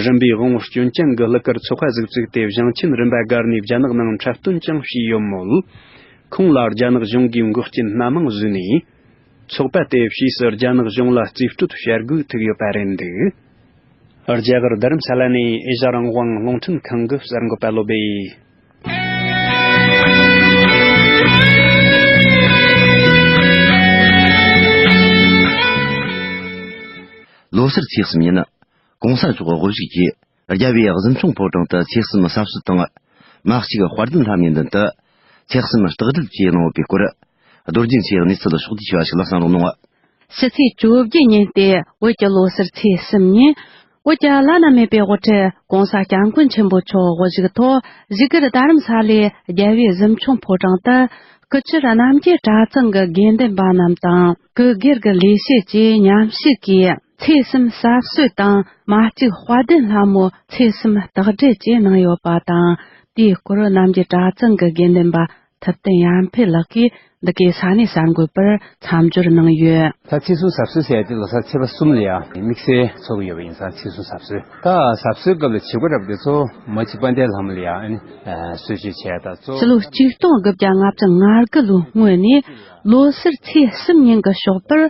རིམ་པས་དབང་བོ་སྐྱོན་ཅན་གྱི་གླུ་གར་ཚོགས་པ་ཟིག་བཙུགས་ཏེ་ཞིང་ཆེན་རིམ་པ་བརྒལ་ནས་རྒྱ་ནག་ནང་འཁྲབ་སྟོན་ཀྱང་བྱས་ཡོད་མོད། ཁོང་ལ་རྒྱ་ནག་གཞུང་གིས་འགོག་རྐྱེན་སྣ་མང་བཟོས་ནས། ཚོགས་པ་དེ་ཕྱིས་སུ་རྒྱ་ནག་གཞུང་ལ་རྩིས་སྤྲོད་བྱ་དགོས་ཐུག་ཡོད་པ་རེད་འདུག། རྒྱ་གར་རྡ་རམ་ས་ལ་ནས་ཨེ་ཤ་རང་དབང་རླུང་འཕྲིན་ཁང་གི་གསར་འགོད་པ་བློ་བྷེ། ལོ་སར་ཚེས་གསུམ་ཉིན། གོང་ས་མཆོག་དབུ་བཞུགས་ཀྱིས་རྒྱལ་བའི་གཟིམ་ཆུང་ཕོ་བྲང་དུ་ཚེས་གསུམ་གསར་བསུ་དང་། མ་གཅིག་དཔལ་ལྡན་ལྷ་མོའི་མདུན་དུ་ཚེས་གསུམ་སྟག་སྦྲུལ་བཅས་གནང་ཡོད་པའི་སྐོར། རྡོ་རྗེ་མཚོའི་གནས་ཚུལ་ཕྱོགས་བསྡུས་ཞུ་བ་ཞིག་ལ་གསན་རོགས་གནང་། ཕྱི་ཚེས་བཅོ་བརྒྱད་ཉིན་ཏེ་བོད་ཀྱི་ལོ་སར་ཚེས་གསུམ་ཉིན། བོད་ཀྱི་བླ་ན་མེད་པའི་དབུ་ཁྲིད་༸གོང་ས་༸སྐྱབས་མགོན་ཆེན་པོ་མཆོག་དབུ་བཞུགས་ཐོག་བཞུགས་སྒར་རྡ་རམ་ས་ལའི་རྒྱལ་བའི་གཟིམ་ཆུང་ཕོ་བྲང་དུ། སྐུ་ཕྱྭ་རྣམ་རྒྱལ་གྲྭ་ཚང་གི་དགེ་འདུན་པ་རྣམས་དང་། སྐུ་སྒེར་གྱི་ལས་བྱེད་བཅས་མཉམ་ཞུགས་ཀྱིས་ཚེས་གསུམ་གསར་བསུ་དང་། མ་གཅིག་དཔལ་ལྡན་ལྷ་མོ་ཚེས་གསུམ་སྟག་སྦྲུལ་བཅས་གནང་ཡོད་པ་དང་། དེའི་སྐོར་རྣམ་རྒྱལ་གྲྭ་ཚང་གི་དགེ་འདུན་པ་ཐུབ་བསྟན་ཡར་འཕེལ་ལགས་ཀྱིས་འདི་གའི་ས་གནས་གསར་འགོད་པར་མཚམས་སྦྱོར་གནང་ཡོད། ད་ཚེས་གསུམ་གཟབ་གསོལ་ཟེར་ཡ་དེ་ལོ་གསར་ཚེས་པ་གསུམ་ལ་ཡ་དམིགས་བསལ་འཚོགས་ཀྱི་ཡོད་པ་ཡིན་ཙང་། ཚེས་གསུམ་གཟབ་གསོལ། ད་གཟབ་གསོལ་སྐབས་ལ་བྱེད་སྒོ་འདྲ་པོ་དེ་ཚོ་མ་གཅིག་དཔལ་ལྡན་ལྷ་མོ་ལ་ཡ་ཨ་ནི་གསོལ་མཆོད་བྱས་ཡ་ད་གཙོ། ཕྱི་ལོ་ཆིག་སྟོང་དགུ་བརྒྱ་ལྔ་བཅུ་ང་དགུ་ལོའི་སྔོན་ནས་ལོ་སར་ཚེས་གསུམ་ཉིན་གྱི་ཞོགས་པར་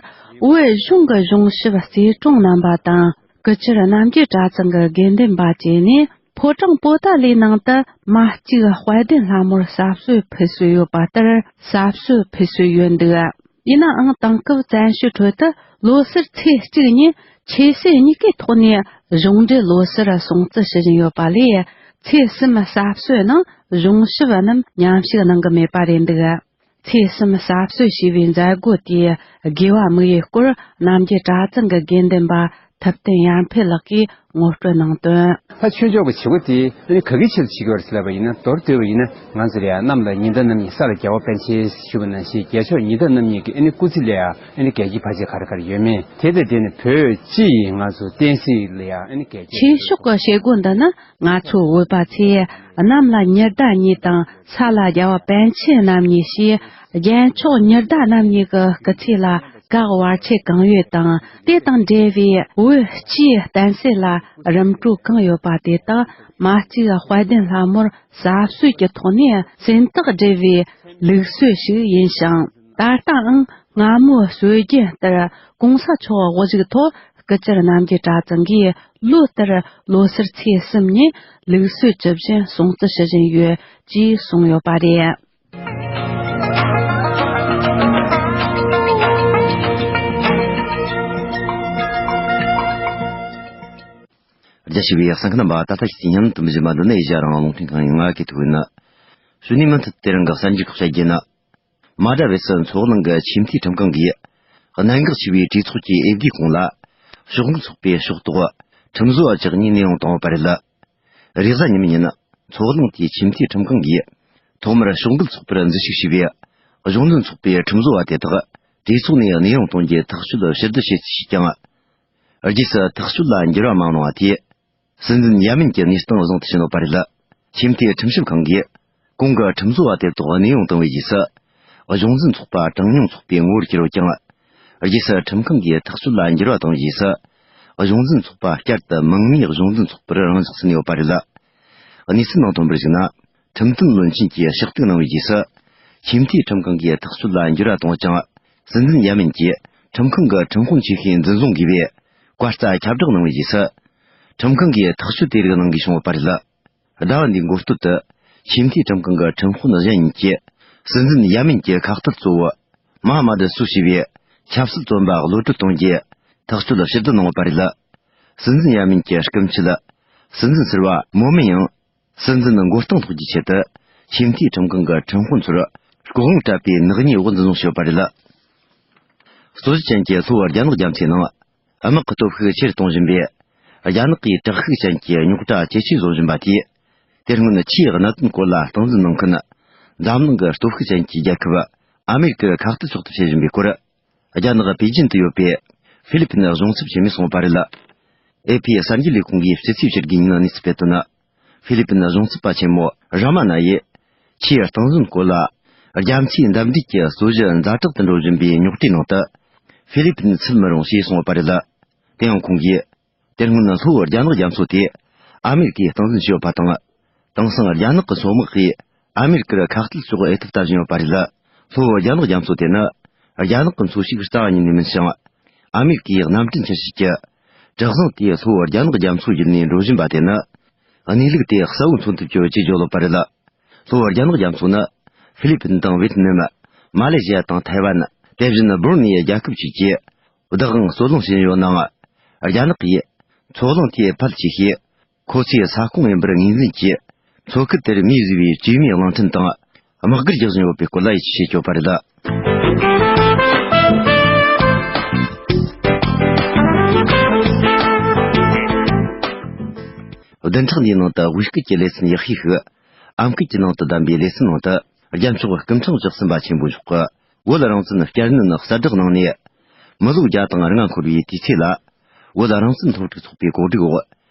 བོད་གཞུང་གི་གཞུང་ཞབས་རྩེ་གྲོང་རྣམ་པ་དང་། སྐུ་ཕྱྭ་རྣམ་རྒྱལ་གྲྭ་ཚང་གི་དགེ་འདུན་པ་བཅས་ནས། ཕོ་བྲང་པོ་ཏཱ་ལའི་ནང་དུ་མ་གཅིག་དཔལ་ལྡན་ལྷ་མོར་གསར་གསོལ་ཕུལ་སྲོལ་ཡོད་པ་ལྟར་གསར་གསོལ་ཕུལ་སྲོལ་ཡོད་འདུག། ཡིན་ནའང་དེང་སྐབས་བཙན་བྱོལ་ཁྲོད་དུ་ལོ་སར་ཚེས་གཅིག་ཉིན་ཆོས་སྲིད་གཉིས་ཀའི་ཐོག་ནས་གཞུང་འབྲེལ་ལོ་སར་སྲུང་བརྩི་ཞུ་བཞིན་ཡོད་པ་ལས། ཚེས་གསུམ་གསར་གསོལ་ནང་གཞུང་ཞབས་རྣམས་མཉམ་ཞུགས་གནང་གི་མེད་པ་རེད་འདུག། ཚེས་གསུམ་གསར་གསོལ་ཞེས་པའི་མཛད་སྒོ་དེའི་དགེ་བ་དམིགས་ཡུལ་སྐོར་རྣམ་རྒྱལ་གྲྭ་ཚང་གི་དགེ་འདུན་པ་ཐུབ་བསྟན་ཡར་འཕེལ་ལགས་ཀྱིས་ངོ་སྤྲོད་གནང་དོན། ད་ཆོས་ཕྱོགས་ཀྱི་བྱེད་སྒོ་དེ་ཨ་ནི་ག་གི་ཆེད་དུ་བྱེད་ཀྱི་ཡོད་རེད་ཟེར་ལབ་པ་ཡིན་ན། མདོར་བསྡུས་པ་ཡིན་ན་ང་ཚོ་ལ་ཡ་གནམ་ལ་ཉི་ཟླ་རྣམ་གཉིས། ས་ལ་རྒྱལ་བ་པཎ་ཆེན་ཞུ་བ་ནང་བཞིན་རྒྱལ་མཆོག་ཉི་ཟླ་རྣམ་གཉིས་ཀྱི་ཨ་ནི་སྐུ་ཚེ་ལ་ཡ་ཨ་ནི་རྒྱལ་གྱི་ཕ་ཆེ་ག་རེ་ག་རེ་ཡོད་མེད་དེ་དང་འབྲེལ་ནས་བོད་སྤྱི་ཡི་ང་ཚོ་བསྟན་སྲིད་ལ་ཡ་ཨ་ནི་རྒྱལ་གྱི། ཆོས་ཕྱོགས་ཀྱི་བྱེད་སྒོ་འདི་ནི། ང་ཚོ་བོད་པ་ཚོས་གནམ་ལ་ཉི་ཟླ་གཉིས་དང་ས་ལ་རྒྱལ་བ་པཎ་ཆེན་རྣམ་གཉིས་ཞེས་རྒྱལ་མཆོག་ཉི་ཟླ་རྣམ་གཉིས་ཀྱི་སྐུ་ཚེ་ལ་གེགས་བར་ཆད་གང་ཡོད་དང་། དེ་དང་འབྲེལ་བའི་བོད་སྤྱིའི་བསྟན་སྲིད་ལ་རིམ་གྲོ་གང་ཡོད་པ་དེ་དག་མ་གཅིག་དཔལ་ལྡན་ལྷ་མོར་གསར་གསོལ་གྱི་ཐོག་ནས་སེམས་ཐག་བྲལ་བའི་ལུགས་སྲོལ་ཞིག་ཡིན་ཞིང་། ད་ལྟའང་སྔ་མོའི་སྲོལ་རྒྱུན་ལྟར་གོང་ས་མཆོག་དབུ་བཞུགས་ཐོག་སྐུ་བཅར་རྣམ་རྒྱལ་གྲྭ་ཚང་གིས་ལོ་ལྟར་ལོ་སར་ཚེས་གསུམ་ཉིན་ལུགས་སྲོལ་ཇི་བཞིན་སྲུང་བརྩི་ཞུ་བཞིན་ཡོད་ཅེས་གསུངས་ཡོད་པ་རེད། རྒྱ་ཆེ་བའི་གསན་མཁན་རྣམ་པ། ད་ལྟ་ཤེས་ཚིག་ཉན་དུ་མི་བཞིན་པ་འདི་ནི་ཨེ་ཤ་ཡ་རང་དབང་རླུང་འཕྲིན་ཁང་ཡིན། ང་གི་ཐུག་ཡིན། གཞུག་ནས་མུ་མཐུད་དེ་རིང་གི་གསར་འགྱུར་ཁག་བཤད་རྒྱུ་ཡིན། མ་དྲ་བེ་སི་མཚོ་གླིང་གི་ཆེས་མཐོའི་ཁྲིམས་ཁང་གིས། གནད་འགག་ཆེ་བའི་གྲོས་ཚོགས་ཀྱི་འོས་བསྡུའི་གོང་ལ། ཕྱོགས་འགལ་ཚོགས་པའི་ཕྱོགས་གཏོགས་ཁྲིམས་བཟོ་བ་བཅུ་གཉིས་གནས་དབྱུང་བཏང་ཡོད་པ་རེད། རེས་གཟའ་ཉི་མའི་ཉིན། མཚོ་གླིང་དེའི་ཆེས་མཐོའི་ཁྲིམས་ཁང་གིས། ཐོག་མར་ཕྱོགས་འགལ་ཚོགས་པར་འཛུལ་ཞུགས་བྱས་པའི། གཞུང་འཛིན་ཚོགས་པའི་ཁྲིམས་བཟོ་བ་དེ་དག་གྲོས་ཚོགས་ནས་གནས་དབྱུང་གཏོང་རྒྱུའི་ཐག་གཅོད་ཕྱིར་བསྡུ་བྱེད་ཅེས་བྱས་ཀྱང་། རྗེས་སུ་ཐག་གཅོད་ལ་འགྱུར་བ་མ་གནང་བ་དེས། སྲིད་འཛིན་ཡ་མིན་གྱི་གནས་སྟངས་བཟང་དུ་ཕྱིན་ཡོད་པ་རེད། ཆེས་མཐོའི་ཁྲིམས་ཞིབ་ཁང་གིས། གོང་གི་ཁྲིམས་བཟོ་བ་དེ་དག་གནས་དབྱུང་བཏང་བའི་རྗེས་སུ། གཞུང་འཛིན་ཚོགས་པ་གྲངས་ཉུང་ཚོགས་པའི་ངོ་བོར་གྱུར་ཡོད་ཀྱང་། རྗེས་སུ་ཁྲིམས་ཁང་གིས་ཐག་གཅོད་ལ་འགྱུར་བ་བཏང་བའི་རྗེས་སུ། གཞུང་འཛིན་ཚོགས་པ་བསྐྱར་དུ་མིང་མིའི་གཞུང་འཛིན་ཚོགས་པར་རང་འཇགས་སུ་གནས་ཡོད་པ་རེད། གནས་ཚུལ་ནང་ཐོན་པར་གཞིགས་ན། ཁྲིམས་དོན་བློན་ཆེན་གྱིས་ཕྱག་ཐུག་གནང་བའི་རྗེས་སུ། ཆེས་མཐོའི་ཁྲིམས་ཁང་གིས་ཐག་གཅོད་ལ་འགྱུར་བ་བཏང་ཡོད་ཀྱང་། སྲིད་འཛིན་ཡ་མིན་གྱིས་ཁྲིམས་ཁང་གི་ཁྲིམས་དཔོན་ཆེ་ཤོས་འཛིན་བཟུང་དགོས་པའི་བཀའ་རྩ་ཁྱབ་བསྒྲགས་གནང་བའི་རྗེས་སུ། ཁྲིམས་ཁང་གིས་ཐག་གཅོད་དེ་རིགས་གནང་དགོས་བྱུང་ཡོད་པ་རེད། ཟླ་བ་འདིའི་འགོ་སྟོད་དུ། ཆེས་མཐོའི་ཁྲིམས་ཁང་གི་ཁྲིམས་དཔོན་གཞན་གཉིས་ཀྱིས། སྲིད་འཛིན་ཡ་མིན་གྱི་ཁ་གཏད་གཙོ་བོ། མ་ཧ་མ་ཏི་སུ་ཞེས་པའི། ཆབ་སྲིད་བཙོན་པ་གློད་གྲོལ་གཏོང་རྒྱུའི། ཐག་གཅོད་ཕྱིར་བསྡུ་གནང་ཡོད་པ་རེད། སྲིད་འཛིན་ཡ་མིན་གྱི་སྐུ་མཆེད། སྲིད་འཛིན་ཟུར་པ་མོ་མིན་ཡང་། སྲིད་འཛིན་མགོ་རྟིང་སློག་རྒྱུའི་ཆེད་དུ། ཆེས་མཐོའི་ཁྲིམས་ཁང་གི་ཁྲིམས་དཔོན་ཚོར། ལྐོག་དབང་སྤྲད་པའི་ནག་ཉེས་འོག་འཛིན་བཟུང་བྱས་ཡོད་པ་རེད། རྩོད་གཞི་ཅན་གྱི་ལྷོ་བོད་རྒྱ་ནག་རྒྱ་མཚོའི་ནང་། དམག་གི་སྟོབས་ཤུགས་ཆེ་རུ་གཏོང་བཞིན་པའི། རྒྱ་ནག་གིས་དྲག་ཤུགས་ཅན་གྱི་རྙོག་དྲ་ཇེ་ཆེ་བཟོ་བཞིན་པ་དེས། དེ་སྔོན་ཆུའི་གནད་དོན་སྐོར་ལ་སྟངས་འཛིན་གནང་མཁན། འཛམ་གླིང་གི་སྟོབས་ཤུགས་ཅན་གྱི་རྒྱལ་ཁབ། ཨ་མེ་རི་ཀར་ཁ་གཏད་གཅོག་ཐབས་བྱེད་བཞིན་པའི་སྐོར། རྒྱ་ནག་པེ་ཅིན་དུ་ཡོད་པའི། ཧྥི་ལི་ཕིན་གཞུང་ཚབ་ཆེན་མོས་གསུངས་པ་རེད། ཨེ་ཕི་གསར་འགྱུར་ལས་ཁུངས་ཀྱིས་ཕྱི་ཚེས་བཅུ་དགུ་ཉིན་གནས་ཚུལ་སྤེལ་དོན། ཧྥི་ལི་ཕིན་གཞུང་ཚབ་པ་ཆེན་མོ་ར་མ་ན་ཡིས། ཆུའི་སྟངས་འཛིན་སྐོར་ལ། རྒྱ་མཚོའི་འདབས་འབྲེལ་གྱི་རྩོད་གཞི་ཛ་དྲག་ཏུ་འགྲོ་བཞིན་པའི་རྙོག་དྲའི་ནང་དུ། ཧྥི་ལི་ཕིན་ཚུད་མི་རུང་ཞེས་གསུངས་པ་རེད། དེ་ཡང་ཁོང་གིས། དེ་སྔོན་ལྷོ་བོད་རྒྱ་ནག་རྒྱ་མཚོ་དེ། ཨ་མེ་རི་ཀས་སྟངས་འཛིན་བྱས་ཡོད་པ་དང་། དེང་སང་རྒྱ་ནག་གི་མཚོ་དམག་གིས། ཨ་མེ་རི་ཀར་ཁ་གཏད་གཅོག་འོས་ཐབས་ལྟ་བཞིན་ཡོད་པ་རེད། ལྷོ་བོད་རྒྱ་ནག་རྒྱ་མཚོ་དེ་ནི། རྒྱ་ནག་གི་མཚོ་ཞིག་རྩ་བ་ཉིད་ནས་མིན་ཞིང་། ཨ་མེ་རི་ཀའི་གནམ་གྲུ་འཕྱར་བྱེད་ཀྱི། གྲུ་གཟིངས་དེ་ལྷོ་བོད་རྒྱ་ནག་རྒྱ་མཚོ་བརྒྱུད་ནས་འགྲོ་བཞིན་པ་དེ་ནི། གནས་ལུགས་དེ་གསལ་བོ་མཚོན་ཐུབ་རྒྱུ་བཅས་བརྗོད་ཡོད་པ་རེད། ལྷོ་བོད་རྒྱ་ནག་རྒྱ་མཚོ་ནི། ཧྥི་ལི་ཕིན་དང་ཝེ་ཐི་ནམ། མ་ལེ་ཞི་ཡ་དང་ཐའེ་ཝན། དེ་བཞིན་སྦུ་རུ་ནེ་རྒྱལ་ཁབ་བཅས་ཀྱིས། བདག་དབང་རྩོད་གླེང་བྱེད་བཞིན་ཡོད་ནའང་། རྒྱ་ནག་གིས། མཚོ་གླིང་དེའི་ཕལ་ཆེ་ཤོས། ཁོ་ཚོའི་ས་ཁོངས་ཡིན་པར་ངོས་འཛིན་གྱིས། མཚོ་ཁུལ་དེར་མིས་བཟོས་པའི་བཅོས་མའི་གླིང་ཕྲན་དང་། དམག་སྒར་རྒྱག་བཞིན་ཡོད་པའི་སྐོར་ལ་ཡིད་ཆེས་བྱེད་ཡོད་པ་རེད། བདུན་ཕྲག་འདིའི་ནང་དུ་དབུས་སྐད་ཀྱི་ལེ་ཚན་ཡག་ཤོས་ཤིག་ཨམ་སྐད་ཀྱི་ནང་དུ་བདམས་པའི་ལེ་ཚན་ནང་དུ། རྒྱལ་མཆོག་སྐུ་ཕྲེང་བཅུ་གསུམ་པ་ཆེན་པོ་མཆོག་གིས། བོད་རང་བཙན་བསྐྱར་ནན་གསལ་བསྒྲགས་གནང་ནས། མི་ལོ་བརྒྱ་དང་ལྔ་འཁོར་བའི་དུས་ཚེས་ལ། བོད་རང་བཙན་སློབ་ཕྲུག་ཚོགས་པའི་གོ་སྒྲིག་འོག་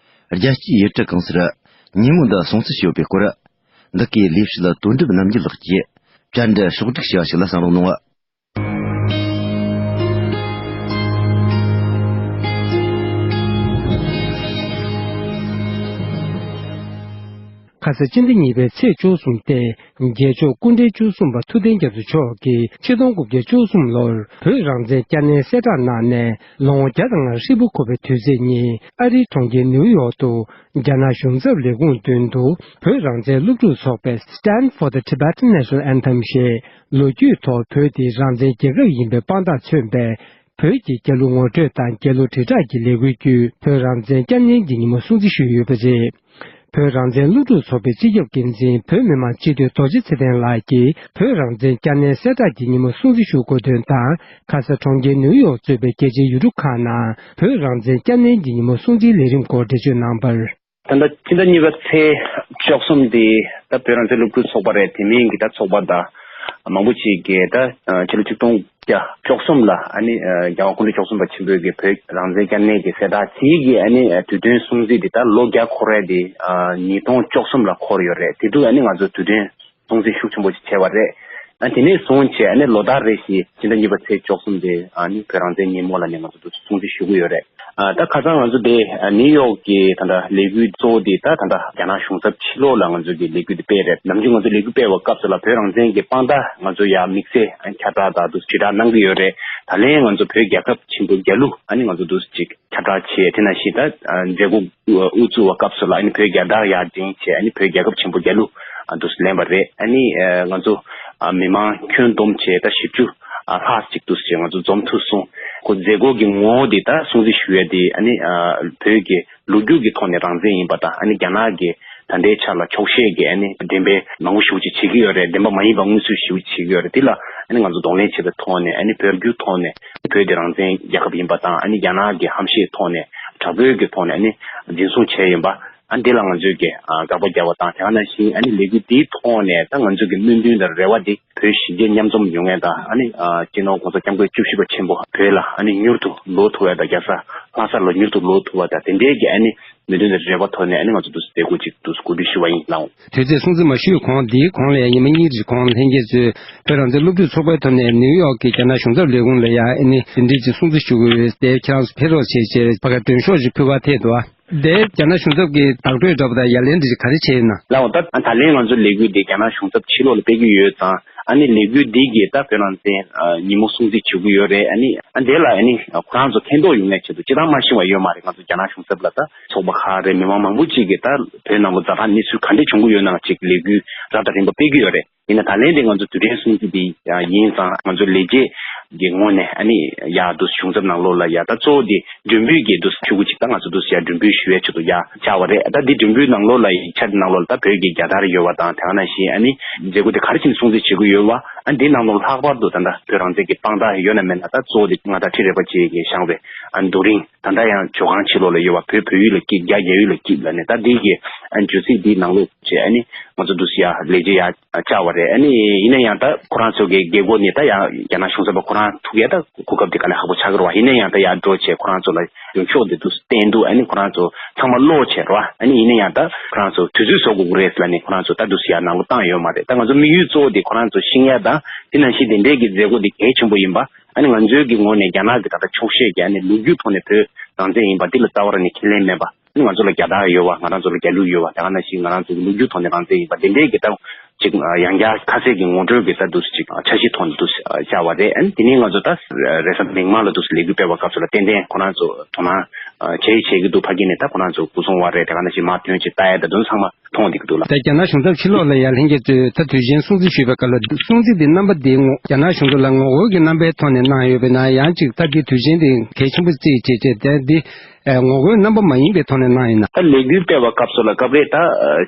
རྒྱལ་སྤྱིའི་ཡུལ་གྲུ་གང་སར་ཉིན་མོ་འདི་སྲུང་བརྩི་ཞུས་ཡོད་པའི་སྐོར། འདི་གའི་ལས་བྱེད་དོན་གྲུབ་རྣམ་རྒྱལ་ལགས་ཀྱིས་བཅར་འདྲི་ཕྱོགས་བསྒྲིགས་བྱས་པ་ཞིག་ལ་གསན་རོགས་གནང་། ཁ་ས་སྤྱི་ཟླ་གཉིས་པའི་ཚེས་བཅུ་གསུམ་སྟེ། རྒྱལ་མཆོག་སྐུ་ཕྲེང་བཅུ་གསུམ་པ་ཐུབ་བསྟན་རྒྱ་མཚོ་མཆོག་གིས་ཆིག་སྟོང་དགུ་བརྒྱ་བཅུ་གསུམ་ལོར་བོད་རང་བཙན་བསྐྱར་ནན་གསལ་བསྒྲགས་གནང་ནས་ལོ་ངོ་བརྒྱ་དང་ལྔ་ཧྲིལ་པོ་འཁོར་བའི་དུས་ཚིགས་ཉིན་ཨ་རིའི་གྲོང་ཁྱེར་ནིའུ་ཡོག་ཏུ་རྒྱ་ནག་གཞུང་ཚབ་ལས་ཁུངས་མདུན་དུ་བོད་རང་བཙན་སློབ་ཕྲུག་ཚོགས་པས་Stand for the Tibetan National Anthem ཞེས་ལོ་རྒྱུས་ཐོག་བོད་འདི་རང་བཙན་རྒྱལ་ཁབ་ཡིན་པའི་དཔང་རྟགས་མཚོན་པའི་བོད་ཀྱི་རྒྱལ་གླུ་ངོ་སྤྲོད་དང་རྒྱལ་གླུ་དྲིལ་བསྒྲགས་ཀྱི་ལས་འགུལ་བརྒྱུད་བོད་རང་བཙན་བསྐྱར་ནན་གྱི་ཉིན་མོ་སྲུང་བརྩི་ཞུས་ཡོད་པ་རེད། བོད་རང་བཙན་སློབ་ཕྲུག་ཚོགས་པའི་སྤྱི་ཁྱབ་འགན་འཛིན་བོད་མི་མང་སྤྱི་འཐུས་རྡོ་རྗེ་ཚེ་བརྟན་ལགས་ཀྱིས་བོད་རང་བཙན་བསྐྱར་ནན་གསལ་བསྒྲགས་ཀྱི་ཉིན་མོ་སྲུང་བརྩི་ཞུ་དགོས་དོན་དང་ཁ་ས་གྲོང་ཁྱེར་ནིའུ་ཡོག་གཙོས་པའི་རྒྱལ་སྤྱིའི་ཡུལ་གྲུ་ཁག་ནང་བོད་རང་བཙན་བསྐྱར་ནན་གྱི་ཉིན་མོ་སྲུང་བརྩིའི་ལས་རིམ་སྐོར་འགྲེལ་བརྗོད་གནང་བར། ད་ལྟ་ཕྱི་ཟླ་གཉིས་པ་ཚེས་བཅུ་གསུམ་འདི་ད་བོད་རང་བཙན་སློབ་ཕྲུག་ཚོགས་པ་རེད། དེ་མིན་གྱི་ད་ཚོགས་པ་ད་མང་པོ་ཅིག་གིས་ད་ཕྱི་ལོ་ཆིག་སྟོང་བརྒྱ་བཅུ་གསུམ་ལ་ཨ་ནི་རྒྱལ་བ་སྐུ་ཕྲེང་བཅུ་གསུམ་པ་ཆེན་པོས་ཀྱི་བོད་རང་བཙན་བསྐྱར་ནན་གྱི་གསལ་བསྒྲགས་དེའི་གི་ཨ་ནི་དུས་སྟོན་སྲུང་བརྩི་འདི་ད་ལོ་བརྒྱ་འཁོར་རེད། དེ་ཉིས་སྟོང་བཅུ་གསུམ་ལ་འཁོར་ཡོད་རེད། དེ་དུས་ཨ་ནི་ང་ཚོ་དུས་སྟོན་སྲུང་བརྩི་ཤུགས་ཆེན་པོ་ཞིག་བྱས་པ་རེད། ཨ་དེ་ནས་བཟུང་བྱས་ཨ་ནི་ལོ་ལྟར་རེ་བཞིན་ཕྱི་ཟླ་གཉིས་པ་ཚེས་བཅུ་གསུམ་དེ་ཨ་ནི་བོད་རང་བཙན་ཉིན་མོ་ལ་ནི་ང་ཚོ་དུས་སྲུང་བརྩི་ཞུ་གི་ཡོད་རེད། ཨ་ད་ཁ་སང་ང་ཚོ་དེ་ནིའུ་ཡོག་གི་ད་ལྟ་ལས་འགུལ་གཙོ་བོ་དེ་ད་ད་ལྟ་རྒྱ་ནག་གཞུང་ཚབ་ཕྱི་ལོགས་ལ་ང་ཚོ་གི་ལས་འགུལ་དེ་སྤེལ་རེད། ནམ་རྒྱུན་ང་ཚོ་ལས་འགུལ་སྤེལ་བའི་སྐབས་སུ་ལ་བོད་རང་བཙན་གྱི་དཔང་རྟགས་ང་ཚོ་ཡར་དམིགས་བསལ་ཁྱབ་བསྒྲགས་དང་དུ་དྲིལ་བསྒྲགས་གནང་གི་ཡོད་རེད། ད་ལན་ང་ཚོ་བོད་རྒྱལ་ཁབ་ཆེན་པོའི་རྒྱལ་གླུ་ཨ་ནི་ང་ཚོ་དུ་ཅིག་ཁྱབ་བསྒྲགས་བྱས། དེ་ནང་བཞིན་ད་མཛད་སྒོ་དབུ་བཙུགས་པའི་སྐབས་སུ་ལ་ཨ་ནི་བོད་རྒྱལ་དར་ཡར་འདྲེན་བྱས། ཨ་ནི་བོད་རྒྱལ་ཁབ་ཆེན་པོ་རྒྱལ་གླུ་འདུག་ལེན་པ་རེད། ཨ་ནི་ང་ཚོ་མི་མང་ཁྱོན་བསྡོམས་བྱས་ད་བཞི་བཅུ་ལྷག་ཅིག་འདུག་ཅིག་ང་ཚོ་འཛོམས་ཐུབ་སོང་། ཁོ་མཛད་སྒོ་གི་ངོ་བོ་འདི་ད་སྲུང་བརྩི་ཞུ་ཡས་འདི་ཨ་ནི་བོད་ཀྱི་ལོ་རྒྱུས་ཀྱི་ཐོག་ནས་རང་བཙན་ཡིན་པ་དང་ཨ་ནི་རྒྱ་ནག་གི་ད་ལྟའི་ཆ་ལ་འཁྱོག་བཤད་ཀྱི་ཨ་ནི་འགྲེམས་སྤེལ་མང་པོ་ཞེ་པོ་ཅིག་བྱེད་ཀྱི་ཡོད་རེད། བདེན་པ་མ་ཡིན་པ་མངོན་གསལ་ཞེ་པོ་ཅིག་བྱེད་ཀྱི་ཡོད་རེད། འདི་ལ་ ཨ་ནི་ང་ཚོ་གདོང་ལེན་བྱེད་པའི་ཐོག་ནས། ཨ་ནི་བོད་བརྒྱུད་ཐོག་ནས་བོད་དེ་རང་བཙན་རྒྱལ་ཁབ་ཡིན་པ་དང་། ཨ་ནི་རྒྱ་ནག་གི་ཧམ་བཤད་ཐོག་ནས། དྲག་པོའི་གི་ཐོག་ནས་ཨ་ནི་འཛིན་བཟུང་བྱས་ཡིན་པ། ཨ་འདི་ལ་ང་ཚོས་ཀྱི་ཨ་དགག་པ་རྒྱག་པ་དང་། དེ་ག་ནང་བཞིན་ཨ་ནི་ལས་འགུལ་འདིའི་ཐོག་ནས་ད་ང་ཚོས་ཀྱི་སྨོན་འདུན་དང་རེ་བ་འདི་བོད་གཞིས་བྱེས་མཉམ་འཛོམས་ཡོང་མཁན་དང་། ཨ་ནི་ཨ་སྤྱི་ནོར་༸གོང་ས་༸སྐྱབས་མགོན་བཅུ་བཞི་པ་ཆེན་པོ་བོད་ལ་ཨ་ནི་མྱུར་དུ་ལོག་ཐུབ་པ་དང་། རྒྱལ་ས་ལྷ་སར་ལ་མྱུར་དུ་ལོག་ཐུབ་པ་དང་། དེ་འདྲའི་གི་ཨ་ནི་སྨོན་འདུན་དང་རེ་བ་ཐོག་ནས། ཨ་ནི་ང་ཚོ་འདུག་སེ་མཛད་སྒོ་ཅིག་འདུག་སེ་གོ་སྒྲིག་ཞུ་བ་ཡིན་ལགས། དུས་ཚོད་སྲུང་བརྩི་མ་ཞུས་གོང་། འདིའི་གོང་ལ་ཡང་ཉི་མ་གཉིས་རིང་གོང་ལ་ལྷན་རྒྱས་ཚོས་བོད་རང་བཙན་སློབ་ཕྲུག་ཚོགས་པའི་ཐོག་ནས་ནིའུ་ཡོག་གི་རྒྱ་ནག་གཞུང་ཚབ་ལས་ཁུངས་ལ་ཡང་ཨ་ནི་དེ་འདྲའི་ཅིག་སྲུང་བརྩི་ཞུ་དགོས་ཡོད། དེ་ཁྱེད་རང་ཚོ་ཕེབས་རོགས་བྱེད་ཅེས་ཕ་གིར་མདུན་ཤོག་ཅིག་ཕུལ་བ་ཐད་དུ། དེ་རྒྱ་ནག་གཞུང་ཚབ་ཀྱི་བདག་སྤྲོད་འདྲ་པོ་དང་ཡ་ལན་འདི་ག་རེ་བྱས་ཡིན་ན། ལགས་འོ། ད་ད་ལན་ང་ཚོ་ལས་འགུལ་འདི་རྒྱ་ནག་གཞུང་ཚབ་ཕྱི་ལོགས་ལ་སྤེལ་གྱི་ཡོད་ཙང་། ཨ་ནི་ལས་འགུལ་འདི་གིས་ད་བོད་རང་བཙན་ཨ་ཉིན་མོ་སྲུང་བརྩི་བྱེད་ཀྱི་ཡོད་རེད། ཨ་ནི་ཨ་འདི་ལ་ཨ་ནི་ཁོ་རང་ཚོ་མཁྱེན་རྟོགས་ཡོང་ཡས་ཆེད་དུ་སྤྱིར་བཏང་མ་ཤེས་པ་ཡོད་མ་རེད། ང་ཚོ་རྒྱ་ནག་གཞུང་ཚབ་ལ་ད་ཚོགས་པ་ཁག་རེད། མི་མང་མང་པོ་ཅིག་གིས་ད་བོད་ནང་ལ་ཛ་དྲག་གནས་ཚུལ་ག་འདྲ་བྱུང་གི་ཡོད་ན་ཅིག་ལས་འགུལ་རབ་དང་རིམ་པ་སྤེལ་གྱི་ཡོད་རེད། ཡིན་ན་ད་ལན་དེ་ང་ཚོ་དུས་དྲན་སྲུང་བརྩི་དེ་ཡིན་ཙང་། ང་ཚོ་ལས་བྱེད་ཀྱི་ངོས་ནས་ཨ་ནི་ཡ་འདུག་གཞུང་ཚབ་ནང་ལོགས་ལ་ཡ་ད་གཙོ་བོ་དེ་མགྲོན་འབོད་ཀྱི་འདུག་ཆུ་གུ་ཅིག་ད་ང་ཚོ་འདུག་ཡ་མགྲོན་འབོད་ཞུ་ཡས་ཆེད་དུ་ཡ་བཅར་བ་རེད། ད་འདི་མགྲོན་འབོད་ནང་ལོགས་ལ་ཡིག་ཆ་དེ་ནང་ལོགས་ལ་ད་བོད་ཀྱི་རྒྱལ་དར་ཡོད་པ་དང་། དེ་ག་ནང་བཞིན་ཨ་ནི་མཛད་སྒོ་དེ་ག་རེ་བྱས་ནས་སྲུང་བརྩི་བྱེད་ཀྱི་ཡོད་པ། ཨ་འདི་ནང་ལོགས་ལྷག་པར་དུ་ད་ལྟ་བོད་རང་བཙན་གྱི་དཔང་རྟགས་ཡོད་ན་མེད་ན། ད་གཙོ་བོ་དེ་མངའ་བདག་ཁྲི་རལ་པ་ཆེ་གིས་བཞེངས་པའི་ཨ་རྡོ་རིང་། ད་ལྟ་ཡང་ཇོ་ཁང་ཕྱི་ལོགས་ལ་ཡོད་པ། བོད་བོད་ཡུལ་ལ་སྐྱིད། རྒྱ་རྒྱ་ཡུལ་ལ་སྐྱིད་ལབ་ནས། ད་འདི་གི་ཨ་བརྗོད་ཚིག་འདིའི་ནང་ལོགས་བྱས་ཨ་ནི་ང་ཚོ་འདུག་སེ་ཡ་ལས་བྱེད་ཡ་བཅར་བ་རེད། ཨ་ནི་ཡིན་ན་ཡང་ད་ཁོ་རང་ཚོ་གི་རྒྱལ་སྒོ་ནས་ད་ཡ་རྒྱ་ནག་གཞུང་ཚབ་པ་ཁོ་རང་ཐུག་ཡ་ད་གོ་སྐབས་དེ་དཀའ་ལས་ཁག་པོ་ཆགས་ཀྱི་རེད་བ། ཡིན་ན་ཡང་ད་ཡར་འགྲོ་བྱས་ཁོ་རང་ཚོ་ལ་མདུན་ཤོག་དེ་འདུག་སེ་བསྟན་འདུག་ཨ་ནི་ཁོ་རང་ཚོ་ཚང་མ་ཀློག་བྱས་རེད་བ། ཨ་ནི་ཡིན་ན་ཡང་ད་ཁོ་རང་ཚོ་དུས་ཚོད་བཟོ་དགོས་ཀྱི་རེད་ལབ་ནས་ཁོ་རང་ཚོ་ད་འདུག་སེ་ཡ་ནང་ལོགས་བཏང་ཡོད་མ་རེད། ད་ང་ཚོ་དམིགས་ཡུལ་གཙོ་བོ་དེ་ཁོ་རང་ཚོ་ཤེས་ཡ་དང་། དེ་ནང་བཞིན་དེ་འདྲའི་གི་མཛད་སྒོ་དེ་གལ་ཆེན་པོ་ཡིན་པ། ཨ་ནི་ང་ཚོའི་གི་ངོས་ནས་རྒྱ་ནག་གི་ད་ལྟ་འཁྱོག་བཤད་ཀྱི་ཨ་ནི་ལོ་རྒྱུས་ཐོག་ནས་བོད་རང་བཙན་ཡིན་པ་འདི་ལ་རྩ་བ་རང་ནས་ཁས་ལེན་མེད་པ། ཨ་ནི་ང་ཚོ་ལ་རྒྱལ་དར་ཡོད་པ། ང་རང་ཚོ་ལ་རྒྱལ་གླུ་ཡོད་པ། དེ་ག་ནང་བཞིན་ང་རང་ཚོ་གི་ལོ་རྒྱུས་ཐོག་ནས་རང་བཙན་ཡིན་པ། དེ་འདྲའི་གི་ད་ཅིག་ཡང་བསྐྱར་ཁ་གསལ་གྱི་ངོ་སྤྲོད་ཀྱི་ད་འདུག་སེ་ཅིག་འཆར་གཞི་ཐོག་ནས་འདུག་སེ་བཅར་བ་རེད། ཨ་ནི་དེ་ནས་ང་ཚོ་ད་རེས་གཟའ་མིག་དམར་ལ་འདུག་སེ་ལས་འགུལ་སྤེལ་བ་སྐབས་སུ་ལ་ཏན་ཏན་ཁོ་རང་ཚོ་དོ་སྣང་བྱེད་བྱེད་ཀྱི་འདུག་ཕ་གི་ནས་ད་ཁོ་རང་ཚོ་སྐུ་སྲུང་བ་རེད། དེ་ག་ནང་བཞིན་མར་ཐོན་བྱས་ལྟ་ཡ་ད་དུང་ཚང་མ་མཐོང་བསྡད་ཀྱི་འདུག་ལགས། ད་རྒྱ་ནག་གཞུང་ཚབ་ཕྱི་ལོགས་ལ་ཡར་ལྷན་རྒྱས་ཚོས་ད་དུས་ཆེན་སྲུང་བརྩི་ཞུས་པའི་སྐབས་ལ། སྲུང་བརྩི་དེ་རྣམ་པ་དེ་ངོ་རྒྱ་ནག་གཞུང་ཚབ་ལ་ངོ་རྒོལ་གྱི་རྣམ་པའི་ཐོག་ནས་གནང་ཡོད་པས་ན། ཡང་ཅིག་ད་དེ་དུས་ཆེན་དེ་གལ་ཆེན་པོ་བརྩིས་བྱས་བྱས། དེ་འདི་ཨ་ངོ་རྒོལ་རྣམ་པ་མ་ཡིན་པའི་ཐོག་ནས་གནང་ཡིན་ན། ད་ལས་འགུལ་སྤེལ་བ་སྐབས་སུ་ལ་སྐབས་རེ་ད་ཨ་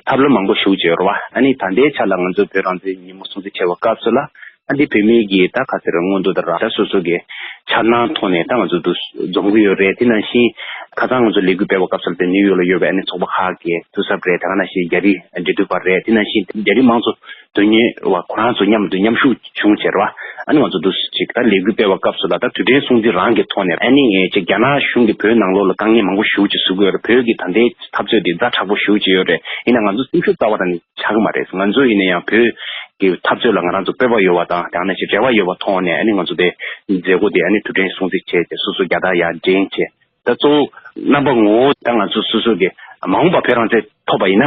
ཐབས་ལམ་མང་པོ་ཞིག་བྱས་ཡོད་རེད་བ། ཨ་ནི་ད་ལྟའི་ཆ་ལ་ང་ཚོས་བོད་རང་བཙན་ཉིན་མོ་སྲུང་བརྩི་བྱས་པ་སྐབས་སུ་ལ། ཨ་འདི་བོད་མི་གིས་ད་ག་ཟེར་རེད། སྔོན་དུ་ད་ར་ད་སོ་སོ་གི་འཆར་སྣང་ཐོག་ནས་ད་ང་ཚོ་འདུག་འཛོམས་ཀྱི་ཡོད་རེད། དེ་ནང་བཞིན་ཁ་སང་ང་ཚོ་ལས་འགུལ་སྤེལ་བ་སྐབས་སུ་ལ་དེ་ནིའུ་ཡོག་ལ་ཡོད་པའི་ཨ་ནི་ཚོགས་པ་ཁག་གི་སྐུ་ཚབ་རེད། དེ་ག་ནང་བཞིན་རྒྱ་རིགས་འབྲེལ་མཐུད་པ་རེད། དེ་ནང་བཞིན་རྒྱ་རིགས་མང་གཙོ་དོན་གཉེར་བ་ཁོ་རང་ཚོ་མཉམ་དུ་མཉམ་ཞུགས་བྱུང་བྱས་རེད་བ། ཨ་ནི་ང་ཚོ་འདུག་ཅིག་ད་ལས་འགུལ་སྤེལ་བ་སྐབས་སུ་ལ་ད་དུས་དྲན་སྲུང་བརྩི་རང་གི་ཐོག་ནས། ཨ་ནི་ཅིག་རྒྱ་ནག་གཞུང་གིས་བོད་ནང་ལོགས་ལ་དཀའ་ངལ་མང་པོ་ཞེ་པོ་ཅིག་བཟོ་གི་ཡོད་རེད། བོད་ཀྱི་ད་ལྟའི་འཐབ་རྩོད་འདི་ཛ་དྲག་པོ་ཞེ་པོ་ཅིག་ཡོད་རེད། ཡིན་ན་ང་ཚོ་སེམས་ཤུགས་རྩ་བ་རང་ནས་ཆག་གི་མ་རེད། ང་ཚོ་ཡིན་ན་ཡང་བོད་ཀྱི་འཐབ་རྩོད་ལ་ང་རང་ཚོ་སྤོབས་པ་ཡོད་པ་དང་། དེ་ནང་བཞིན་རེ་བ་ཡོད་པ་ཐོག་ནས། ཨ་ནི་ང་ཚོ་དེ་མཛད་སྒོ་དེ་ཨ་ནི་དུས་དྲན་སྲུང་བརྩི་བྱས་ཏེ་སོ་སོ་རྒྱལ་དར་ཡར་སྒྲེང་བྱས། ད་གཙོ་བོ་རྣམ་པ་ངོ་བོ་ད་ང་ཚོ་སོ་སོ་གི་མ་འོངས་པ་བོད་རང་བཙན་ཐོབ་པ་ཡིན་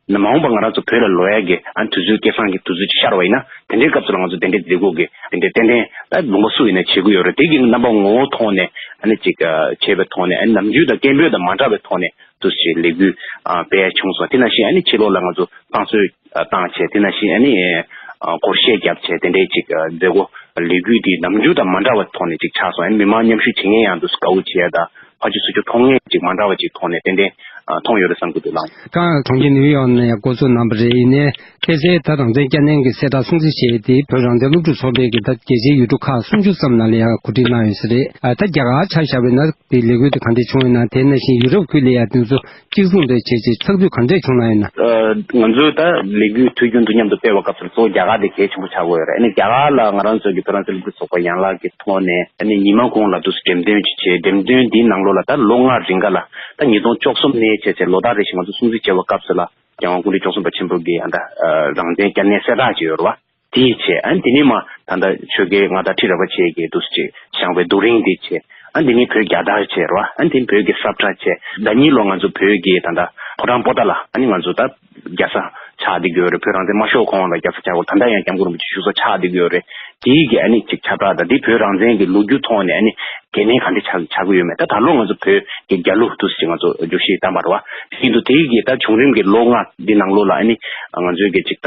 ན། མ་འོངས་པ་ང་རང་ཚོ་བོད་ལ་ལོག་ཡ་གི་ཨ་ནི་དུས་ཚོད་སྐལ་བཟང་གི་དུས་ཚོད་ཅིག་ཤར་བ་ཡིན་ན། དེ་འདྲའི་སྐབས་སུ་ལ་ང་ཚོ་དེ་འདྲའི་མཛད་སྒོ་གི་དེ་འདྲའི་ཏན་ཏན་ད་ལུང་པ་སུ་ཡིན་ན་བྱེད་ཀྱི་ཡོད་རེད། དེ་གི་རྣམ་པ་ངོ་བོ་ཐོག་ནས་ཨ་ནི་ཅིག་བྱས་པའི་ཐོག་ནས། ཨ་ནི་ནམ་རྒྱུན་དང་སྐད་འབོད་དང་མ་འདྲ་བའི་ཐོག་ནས་འདུག་སེ་ལས་འགུལ་ཨ་སྤེལ་བྱུང་སོང་། དེ་ནང་བཞིན་ཨ་ནི་ཕྱི་ལོགས་ལ་ང་ཚོ་བསང་གསོལ་ཨ་བཏང་བྱས། དེ་ནང་བཞིན་ཨ་ནི་ཨ་སྒོར་གཞས་བརྒྱབ་བྱས། དེ་འདྲའི་ཅིག་ཨ་མཛད་སྒོ་ལས་འགུལ་དེ་ནམ་རྒྱུན་དང་མ་འདྲ་བའི་ཐོག་ནས་ཅིག་ཆགས་སོང་། ཨ་ནི་མི་མང་མཉམ་ཞུགས་བྱེད་མཁན་ཡང་འདུག་སེ་དགའ་པོ་བྱེད་ཡ་དང་། ཕར་ཕྱོགས་ཚུར་ཕྱོགས་མཐོང་མཁན་ཅིག་མ་འདྲ་བ་ཅིག་ཐོག་ནས་ཏན་ཏན་ཨ་མཐོང་ཡོད་རེད་བསམ་གྱི་འདུག་ལགས། ཀང་གྲོང་ཁྱེར་ནིའུ་ཡོག་ནས་ཡང་འགོ་འཛུགས་གནང་བ་རེད། ཡིན་ནའི་ཁ་སང་ད་རང་བཙན་བསྐྱར་ནན་གྱི་གསལ་བསྒྲགས་སྲུང་བརྩི་བྱས་ཏེ། བོད་རང་བཙན་སློབ་ཕྲུག་ཚོགས་པའི་གི་ད་རྒྱལ་སྤྱིའི་ཡུལ་གྲུ་ཁག་སུམ་ཅུ་ཙམ་ནང་ལ་ཡང་གོ་སྒྲིག་གནང་ཡོད་ས་རེད། ཨ་ད་རྒྱ་གར་ཆ་བཞག་པ་ཡིན་ན་དེ་ལས་འགུལ་དེ་ག་འདྲས་བྱུང་ཡོད་ན། དེ་ནང་བཞིན་ཡུ་རོབ་ཁུལ་ལ་ཡང་དེ་ཚོ་གཅིག་མཚུངས་རེད་བྱས་བྱས་ཚགས་ཚུད་ག་འདྲས་བྱུང་གནང་ཡོད་ན། ཨ་ང་ཚོས་ད་ལས་འགུལ་དུས་རྒྱུན་དུ་མཉམ་དུ་སྤེལ་བ་སྐབས་སུ་གཙོ་བོ་རྒྱ་གར་དེ་གལ་ཆེན་པོ་ཆགས་ཀྱི་ཡོད་རེད། ཨ་ནི་རྒྱ་གར་ལ་ང་རང་ཚོ་གི་བོད་རང་བཙན་སློབ་ཕྲུག་ཚོགས་པ་ཡན་ལག་གི་ཐོག་ནས་ཨ་ནི་ཉི་མ་གུང་ལ་འདུག་སེ་འགྲེམས་སྟོན་ཅིག་བྱས། འགྲེམས་སྟོན་འདིའི་ནང་ལོགས་ལ་ད་ལོ་ལྔ་རིང་ག་ལ་ད་ཉིས་སྟོང་བཅུ་གསུམ་ནས་བྱས་བྱས་ལོ་ལྟར་རེ་བཞིན་ང་ཚོ་སྲུང་བརྩི་བྱས་པའི་སྐབས་སུ་ལ། རྒྱལ་དབང་སྐུ་ཕྲེང་བཅུ་གསུམ་པ་ཆེན་པོ་གི་ཨ་ད་རང་བཙན་བསྐྱར་ནན་གསལ་བསྒྲགས་ཅིག་ཡོད་རེད་བ། དེ་བྱས། ཨ་ནི་དེ་ནས་མར་ད་ལྟ་ཆོལ་ཁའི་མངའ་བདག་ཁྲི་རལ་པ་ཆེ་གིས་འདུག་སེ་བཞེངས་པའི་རྡོ་རིང་དེ་བྱས། ཨ་ནི་དེ་ནས་བོད་རྒྱལ་དར་བྱས་རེད་བ། ཨ་ནི་དེ་ནས་བོད་ཀྱི་ས་བཀྲ་བྱས། ཟླ་གཉིས་ལོ་ང་ཚོ་བོད་ཀྱི་ད་ལྟ་ཕོ་བྲང་པོ་ཏཱ་ལ་ཨ་ནི་ང་ཚོ་ད་རྒྱལ་ས་ཆགས་བསྡད་ཀྱི་ཡོད་རེད། བོད་རང་བཙན་མ་ཤོར་གོང་ལ་རྒྱལ་ས་ཆགས་ཡོད། ད་ལྟ་ཡང་སྐྱབས་མགོན་རིན་པོ་ཆེ་བཞུགས་ས་ཆགས་བསྡད་ཀྱི་ཡོད་རེད། དེའི་གི་ཨ་ནི་ཅིག་ཁྱབ་བསྒྲགས་དང་། དེ་བོད་རང་བཙན་གྱི་ལོ་རྒྱུས་ཐོག་ནས་ཨ་ནི་གལ་གནད་ག་འདྲ་ཆགས་ཆགས་ཀྱི་ཡོད་མེད། ད་ད་ལོ་ང་ཚོ་བོད་ཀྱི་རྒྱལ་གླུ་འདུག་སེ་ང་ཚོ་བསྒྱུར་བཤད་བཏང་བ་རེད་བ། དེ་བཞིན་དུ་དེའི་གི་ད་བྱུང་རིམ་གྱི་ལོ་ལྔ་འདི་ནང་ལོགས་ལ་ཨ་ནི་ང་ཚོའི་གི་ཅིག་ད་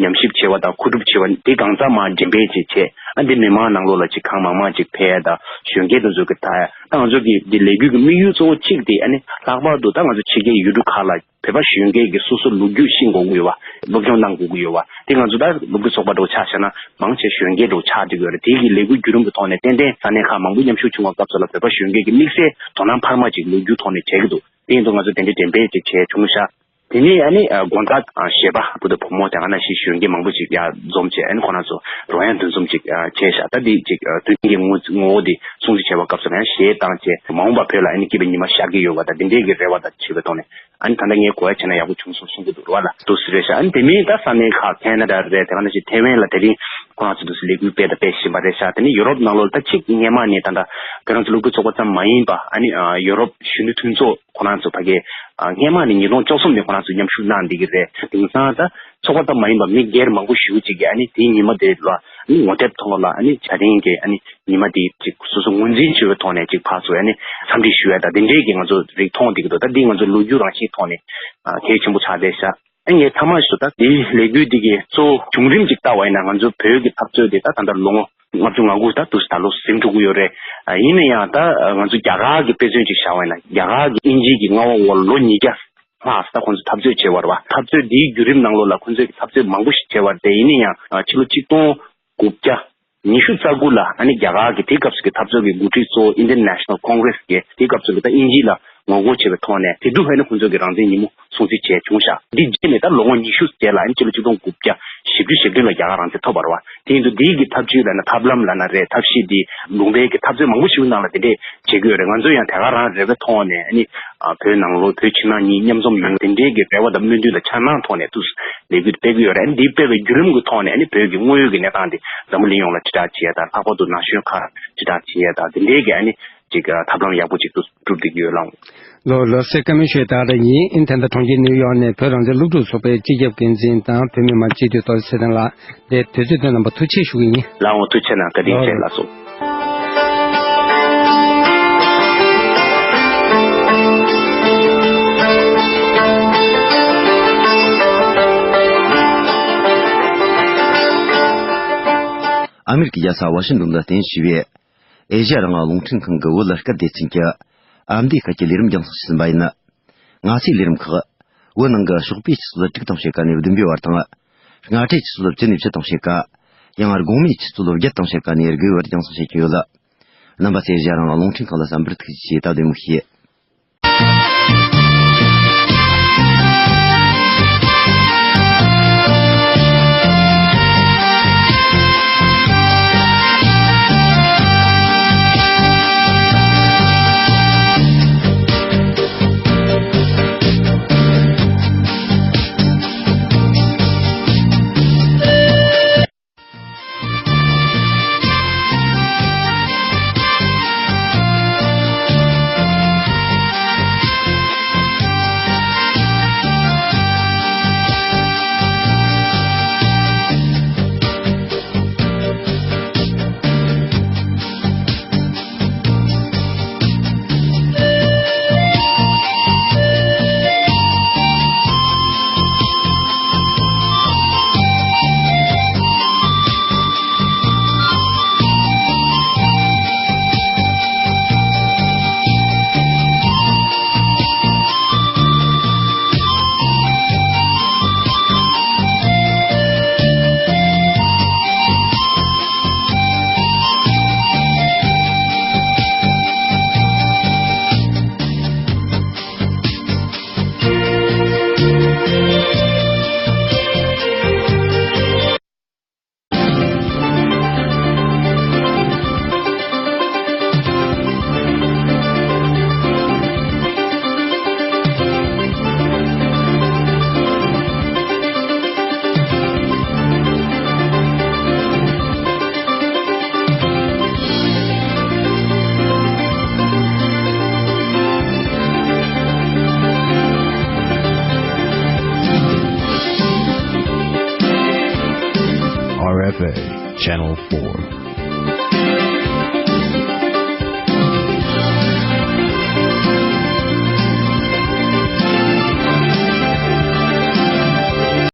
ཉམས་ཞིབ་བྱས་པ་དང་མཁོ་སྒྲུབ་བྱས་པ་དེ་གང་ཚང་མ་འགྲེམས་སྤེལ་བྱས་བྱས། ཨ་འདི་མི་མང་ནང་ལོགས་ལ་ཅིག་གང་མང་མང་ཅིག་ཕེབས་ཡ་དང་གཞོན་སྐྱེས་དེ་ཚོ་གི་ད་ད་ང་ཚོ་གི་འདི་ལས་འགུལ་གི་དམིགས་ཡུལ་གཙོ་བོ་གཅིག་དེ་ཨ་ནི་ལྷག་པར་དུ་ད་ང་ཚོ་ཕྱི་རྒྱལ་ཡུལ་གྲུ་ཁག་ལ་བོད་པ་གཞོན་སྐྱེས་ཀྱི་སོ་སོ་ལོ་རྒྱུས་ཤེས་དགོས་ཀྱི་ཡོད་པ། སློབ་སྦྱོང་གནང་དགོས་ཀྱི་ཡོད་པ། དེ་ང་ཚོ་ད་སློབ་ཕྲུག་ཚོགས་པ་འདྲ་བོ་ཆ་བཞག་ན་མང་ཆེ་གཞོན་སྐྱེས་འདྲ་བོ་ཆགས་བསྡད་ཀྱི་ཡོད་རེད། དེ་གི་ལས་འགུལ་བརྒྱུད་རིམ་གྱི་ཐོག་ནས་ཏན་ཏན་ས་གནས་ཁག་མང་པོ་མཉམ་ཞུགས་བྱུང་བའི་སྐབས་སུ་ལ་བོད་པ་གཞོན་སྐྱེས་ཀྱི་དམིགས་བསལ་དོ་སྣང་འཕར་མ་ཅིག་ལོ་རྒྱུས་ཐོག་ནས་བྱེད་ཀྱི་འདུག་དེ་ཡིན་དུས་ང་ཚོ་དེ་འདྲའི་འགྲེམས་སྤེལ་ཅིག་བྱས་བྱུང་ཤག་དེ་ནས་ཨ་ནི་ཨ་དགོང་དག་ཨ་གཞས་པ་བུ་དང་བུ་མོ་དེ་ག་ནང་བཞིན་གཞོན་སྐྱེས་མང་པོ་ཅིག་ཡར་འཛོམས་བྱས། ཨ་ནི་ཁོ་རང་ཚོ་རོལ་དབྱངས་འདུ་འཛོམས་ཅིག་ཨ་བྱས་ཤག་ད་འདི་ཅིག་ཨ་དོན་ཆེན་གྱི་ངོ་ངོ་བོ་འདི་སྲུང་བརྩི་བྱས་པའི་སྐབས་སུ་ཡང་གཞས་བཏང་བྱས་མ་འོངས་པ་བོད་ལ་ཨ་ནི་སྐྱིད་པའི་ཉི་མ་ཤར་གྱི་ཡོད་པ་དང་དེ་འདྲའི་གི་རེ་བ་དང་བྱེད་པའི་ཐོག་ནས། ཨ་ནི་ད་ལྟ་ངས་གོ་ཡ་བྱས་ན་ཡག་པོ་བྱུང་སོང་གསུང་གི་འདུག་རེད་བ་ལ། འདུག་སེ་རེད་ཤག་ཨ་ནི་དེ་མིན་ད་ས་གནས་ཁག་ཁེ་ན་ཌ་རེད། དེ་ག་ནང་བཞིན་ཐེ་ཝན་ལ་དེ་རིང་ཁོ་རང་ཚོ་འདུག་སེ་ལས་འགུལ་སྤེལ་དང་སྤེལ་བཞིན་པ་རེད་ཤག་དེ་ནི་ཡུ་རོབ་ནང་ལོགས་ལ་ད་ཅིག་སྔས་མ་ནས་ད་ལྟ་བོད་རང་བཙན་སློབ་ཕྲུག་ཚོགས་པ་ཙམ་མ་ཡིན་པ་ཨ་ནི་ཡུ་རོབ་གཞོན་ནུ་མཐུན་ཚོགས་ཁོ་རང་ཚོ་ཕ་གི་སྔས་མ་ནས་ཉིས་སྟོང་བཅུ་གསུམ་ནས་ཁོ་རང་ཚོ་མཉམ་ཞུགས་གནང་བསྡད་ཀྱི་རེད། དེང་སང་ད་ཚོགས་པ་ཙམ་མ་ཡིན་པ་མི་སྒེར་མང་པོ་ཞེ་པོ་ཅིག་གིས་ཨ་ནི་དེའི་ཉི་མ་དེ་ལ་ཨ་ནི་ངོ་དེབ་ཐོག་ལ་ཨ་ནི་བྱ་རིང་གི་ཨ་ནི་ཉི་མ་དེ་ཅིག་སོ་སོ་ངོས་འཛིན་བྱེད་པའི་ཐོག་ནས་ཅིག་ཕར་ཚུར་ཨ་ནི་འཚམས་འདྲི་ཞུ་ཡ་དང་དེ་འདྲའི་གི་ང་ཚོ་རིགས་མཐོང་བསྡད་ཀྱི་འདུག་ད་འདི་ང་ཚོ་ལོ་རྒྱུས་རང་བཞིན་ཐོག་ནས་ཨ་གལ་ཆེན་པོ་ཆགས་བསྡད་ཤག་ཨ་ངས་མཐའ་མ་ཞུ་ད་འདིའི་ལས་འགུལ་འདི་གི་གཙོ་བོ་བྱུང་རིམ་ཅིག་ལྟ་བ་ཡིན་ན་ང་ཚོ་བོད་ཀྱི་འཐབ་རྩོད་དེ་ད་ད་ལྟ་ལོ་ངོ་ལྔ་བཅུ་ང་དགུ་ད་དུ་ད་ལོ་ཟིན་འགྲོ་གི་ཡོད་རེད། ཨ་ཡིན་ན་ཡང་ད་ང་ཚོ་རྒྱ་གར་གྱི་དཔེ་མཚོན་ཅིག་བཞག་པ་ཡིན་ན་རྒྱ་གར་གྱི་དབྱིན་ཇི་གི་མངའ་འོག་འོག་ལོ་ཉིས་བརྒྱ་ལྷག་ད་ཁོང་ཚོ་འཐབ་རྩོད་བྱས་པ་རེད་བ། འཐབ་རྩོད་འདིའི་བརྒྱུད་རིམ་ནང་ལོགས་ལ་ཁོང་ཚོས་འཐབ་རྩོད་མང་པོ་ཞིག་བྱས་པ་རེད། དེ་ཡིན་ན་ཡང་ཕྱི་ལོ་ཆིག་སྟོང་དགུ་བརྒྱ། ཉི་ཤུ་རྩ་དགུ་ལ་ཨ་ནི་རྒྱ་གར་གྱི་དེའི་སྐབས་སུ་གི་འཐབ་རྩོད་ཀྱི་འགོ་ཁྲིད་གཙོ་བོ་Indian National Congress གི་དེའི་སྐབས་སུ་གི་ད་དབྱིན་ཇི་ལ་ངོ་རྒོལ་བྱས་པའི་ཐོག་ནས་དེ་དུས་ཨ་ནི་ཁོང་ཚོ་གི་རང་བཙན་ཉིན་མོ་སྲུང་བརྩི་བྱས་བྱུང་ཤག་འདི་རྗེས་ནས་ད་ལོ་ངོ་ཉི་ཤུ་རྗེས་ལ་ཨ་ནི་སྤྱི་ལོ་ཆིག་སྟོང་དགུ་བརྒྱ་བཞི་བཅུ་ཞེ་བདུན་ལ་རྒྱ་གར་རང་བཙན་ཐོབ་པ་རེད་བ། དེ་ཡིན་དུས་འདི་གི་ཐབས་ཇུས་ལབ་ན་ཐབས་ལམ་ལབ་ན་རེད། ཐབས་ཤེས་འདི་ལུང་པའི་གི་འཐབ་རྩོད་མང་པོ་ཞིག་ནང་ལ་དེ་འདྲས་བྱེད་ཀྱི་ཡོད་རེད། ང་ཚོ་ཡང་དེ་ག་རང་རེ་བའི་ཐོག་ནས་ཨ་ནི་བོད་ནང་ལོགས་བོད་ཕྱི་ནང་གཉིས་མཉམ་འཛོམས་ཡོང་དེ་འདྲའི་གི་རེ་བ་དང་སྨོན་འདུན་དང་འཆར་སྣང་ཐོག་ནས་ཏུ་ལས་འགུལ་སྤེལ་གྱི་ཡོད་རེད། ཨ་ནི་འདི་སྤེལ་བའི་བརྒྱུད་རིམ་གྱི་ཐོག་ནས་ཨ་ནི་བོད་ཀྱི་དངོས་ཡོད་ཀྱི་གནས་སྟངས་འདི་འཛམ་བུ་གླིང་ཡོངས་ལ་དྲིལ་བསྒྲགས་བྱེད་ཡ་དང་ལྷག་པར་དུ་ན་གཞོན་ཁག་དྲིལ་བསྒྲགས་བྱེད་ཡ་དང་དེ་འདྲའི་གི་ཨ་ནི་ཅིག་ཐབས་ལམ་ཡག་པོ་ཅིག་ཏུ་གྲུབ་བསྡད་ཀྱི་ཡོད་ལགས། ལགས་ལགས་སེ། ཀརྨ་ཆོས་དར་ཡིན། ཨིན་ཐན་ད་གྲོང་ཁྱེར་ནིའུ་ཡོག་ནས་བོད་རང་བཙན་སློབ་ཕྲུག་ཚོགས་པའི་སྤྱི་ཁྱབ་འགན་འཛིན་དང་བོད་མི་མང་སྤྱི་འཐུས་རྡོ་རྗེ་ཚེ་བརྟན་ལགས་དེ་དུས་ཚོད་བཏོན་གནང་བར་ཐུགས་རྗེ་ཆེ་ཞུ་གི་ཡིན། ལགས་འོང་། ཐུགས་རྗེ་གནང་། བཀའ་དྲིན་ཆེ། ལགས་སོ། ཨ་མེ་རི་ཀའི་རྒྱལ་ས་ཝ་ཤིང་ཏོན་དུ་རྟེན་གཞི་བྱས་པའི་ཨེ་ཤེ་ཡ་རང་དབང་རླུང་འཕྲིན་ཁང་གི་བོད་ལ་སྐད་སྡེ་ཚན་གྱི་ཨ་མདོའི་སྐད་ཀྱི་ལས་རིམ་རྒྱང་སྲིང་ཞུས་ཟིན་པ་ཡིན། ང་ཚོའི་ལས་རིམ་ཁག་བོད་ནང་གི་ཞོགས་པའི་ཆུ་ཚོད་དྲུག་དང་ཕྱེད་ཀ་ནས་བདུན་པའི་བར་དང་། སྔ་དྲོའི་ཆུ་ཚོད་བཅུ་ནས་བཅུ་དང་ཕྱེད་ཀ། ཡང་དགོང་མོའི་ཆུ་ཚོད་བརྒྱད་དང་ཕྱེད་ཀ་ནས་དགུའི་བར་རྒྱང་སྲིང་བྱེད་ཀྱི་ཡོད། རྣམ་པ་ཚོས་ཨེ་ཤེ་ཡ་རང་དབང་རླུང་འཕྲིན་ཁང་ལ་གསན་པར་ཐུགས་རྗེ་ཆེ། ད་བདེ་མོ་བྱོས། R F A Channel four.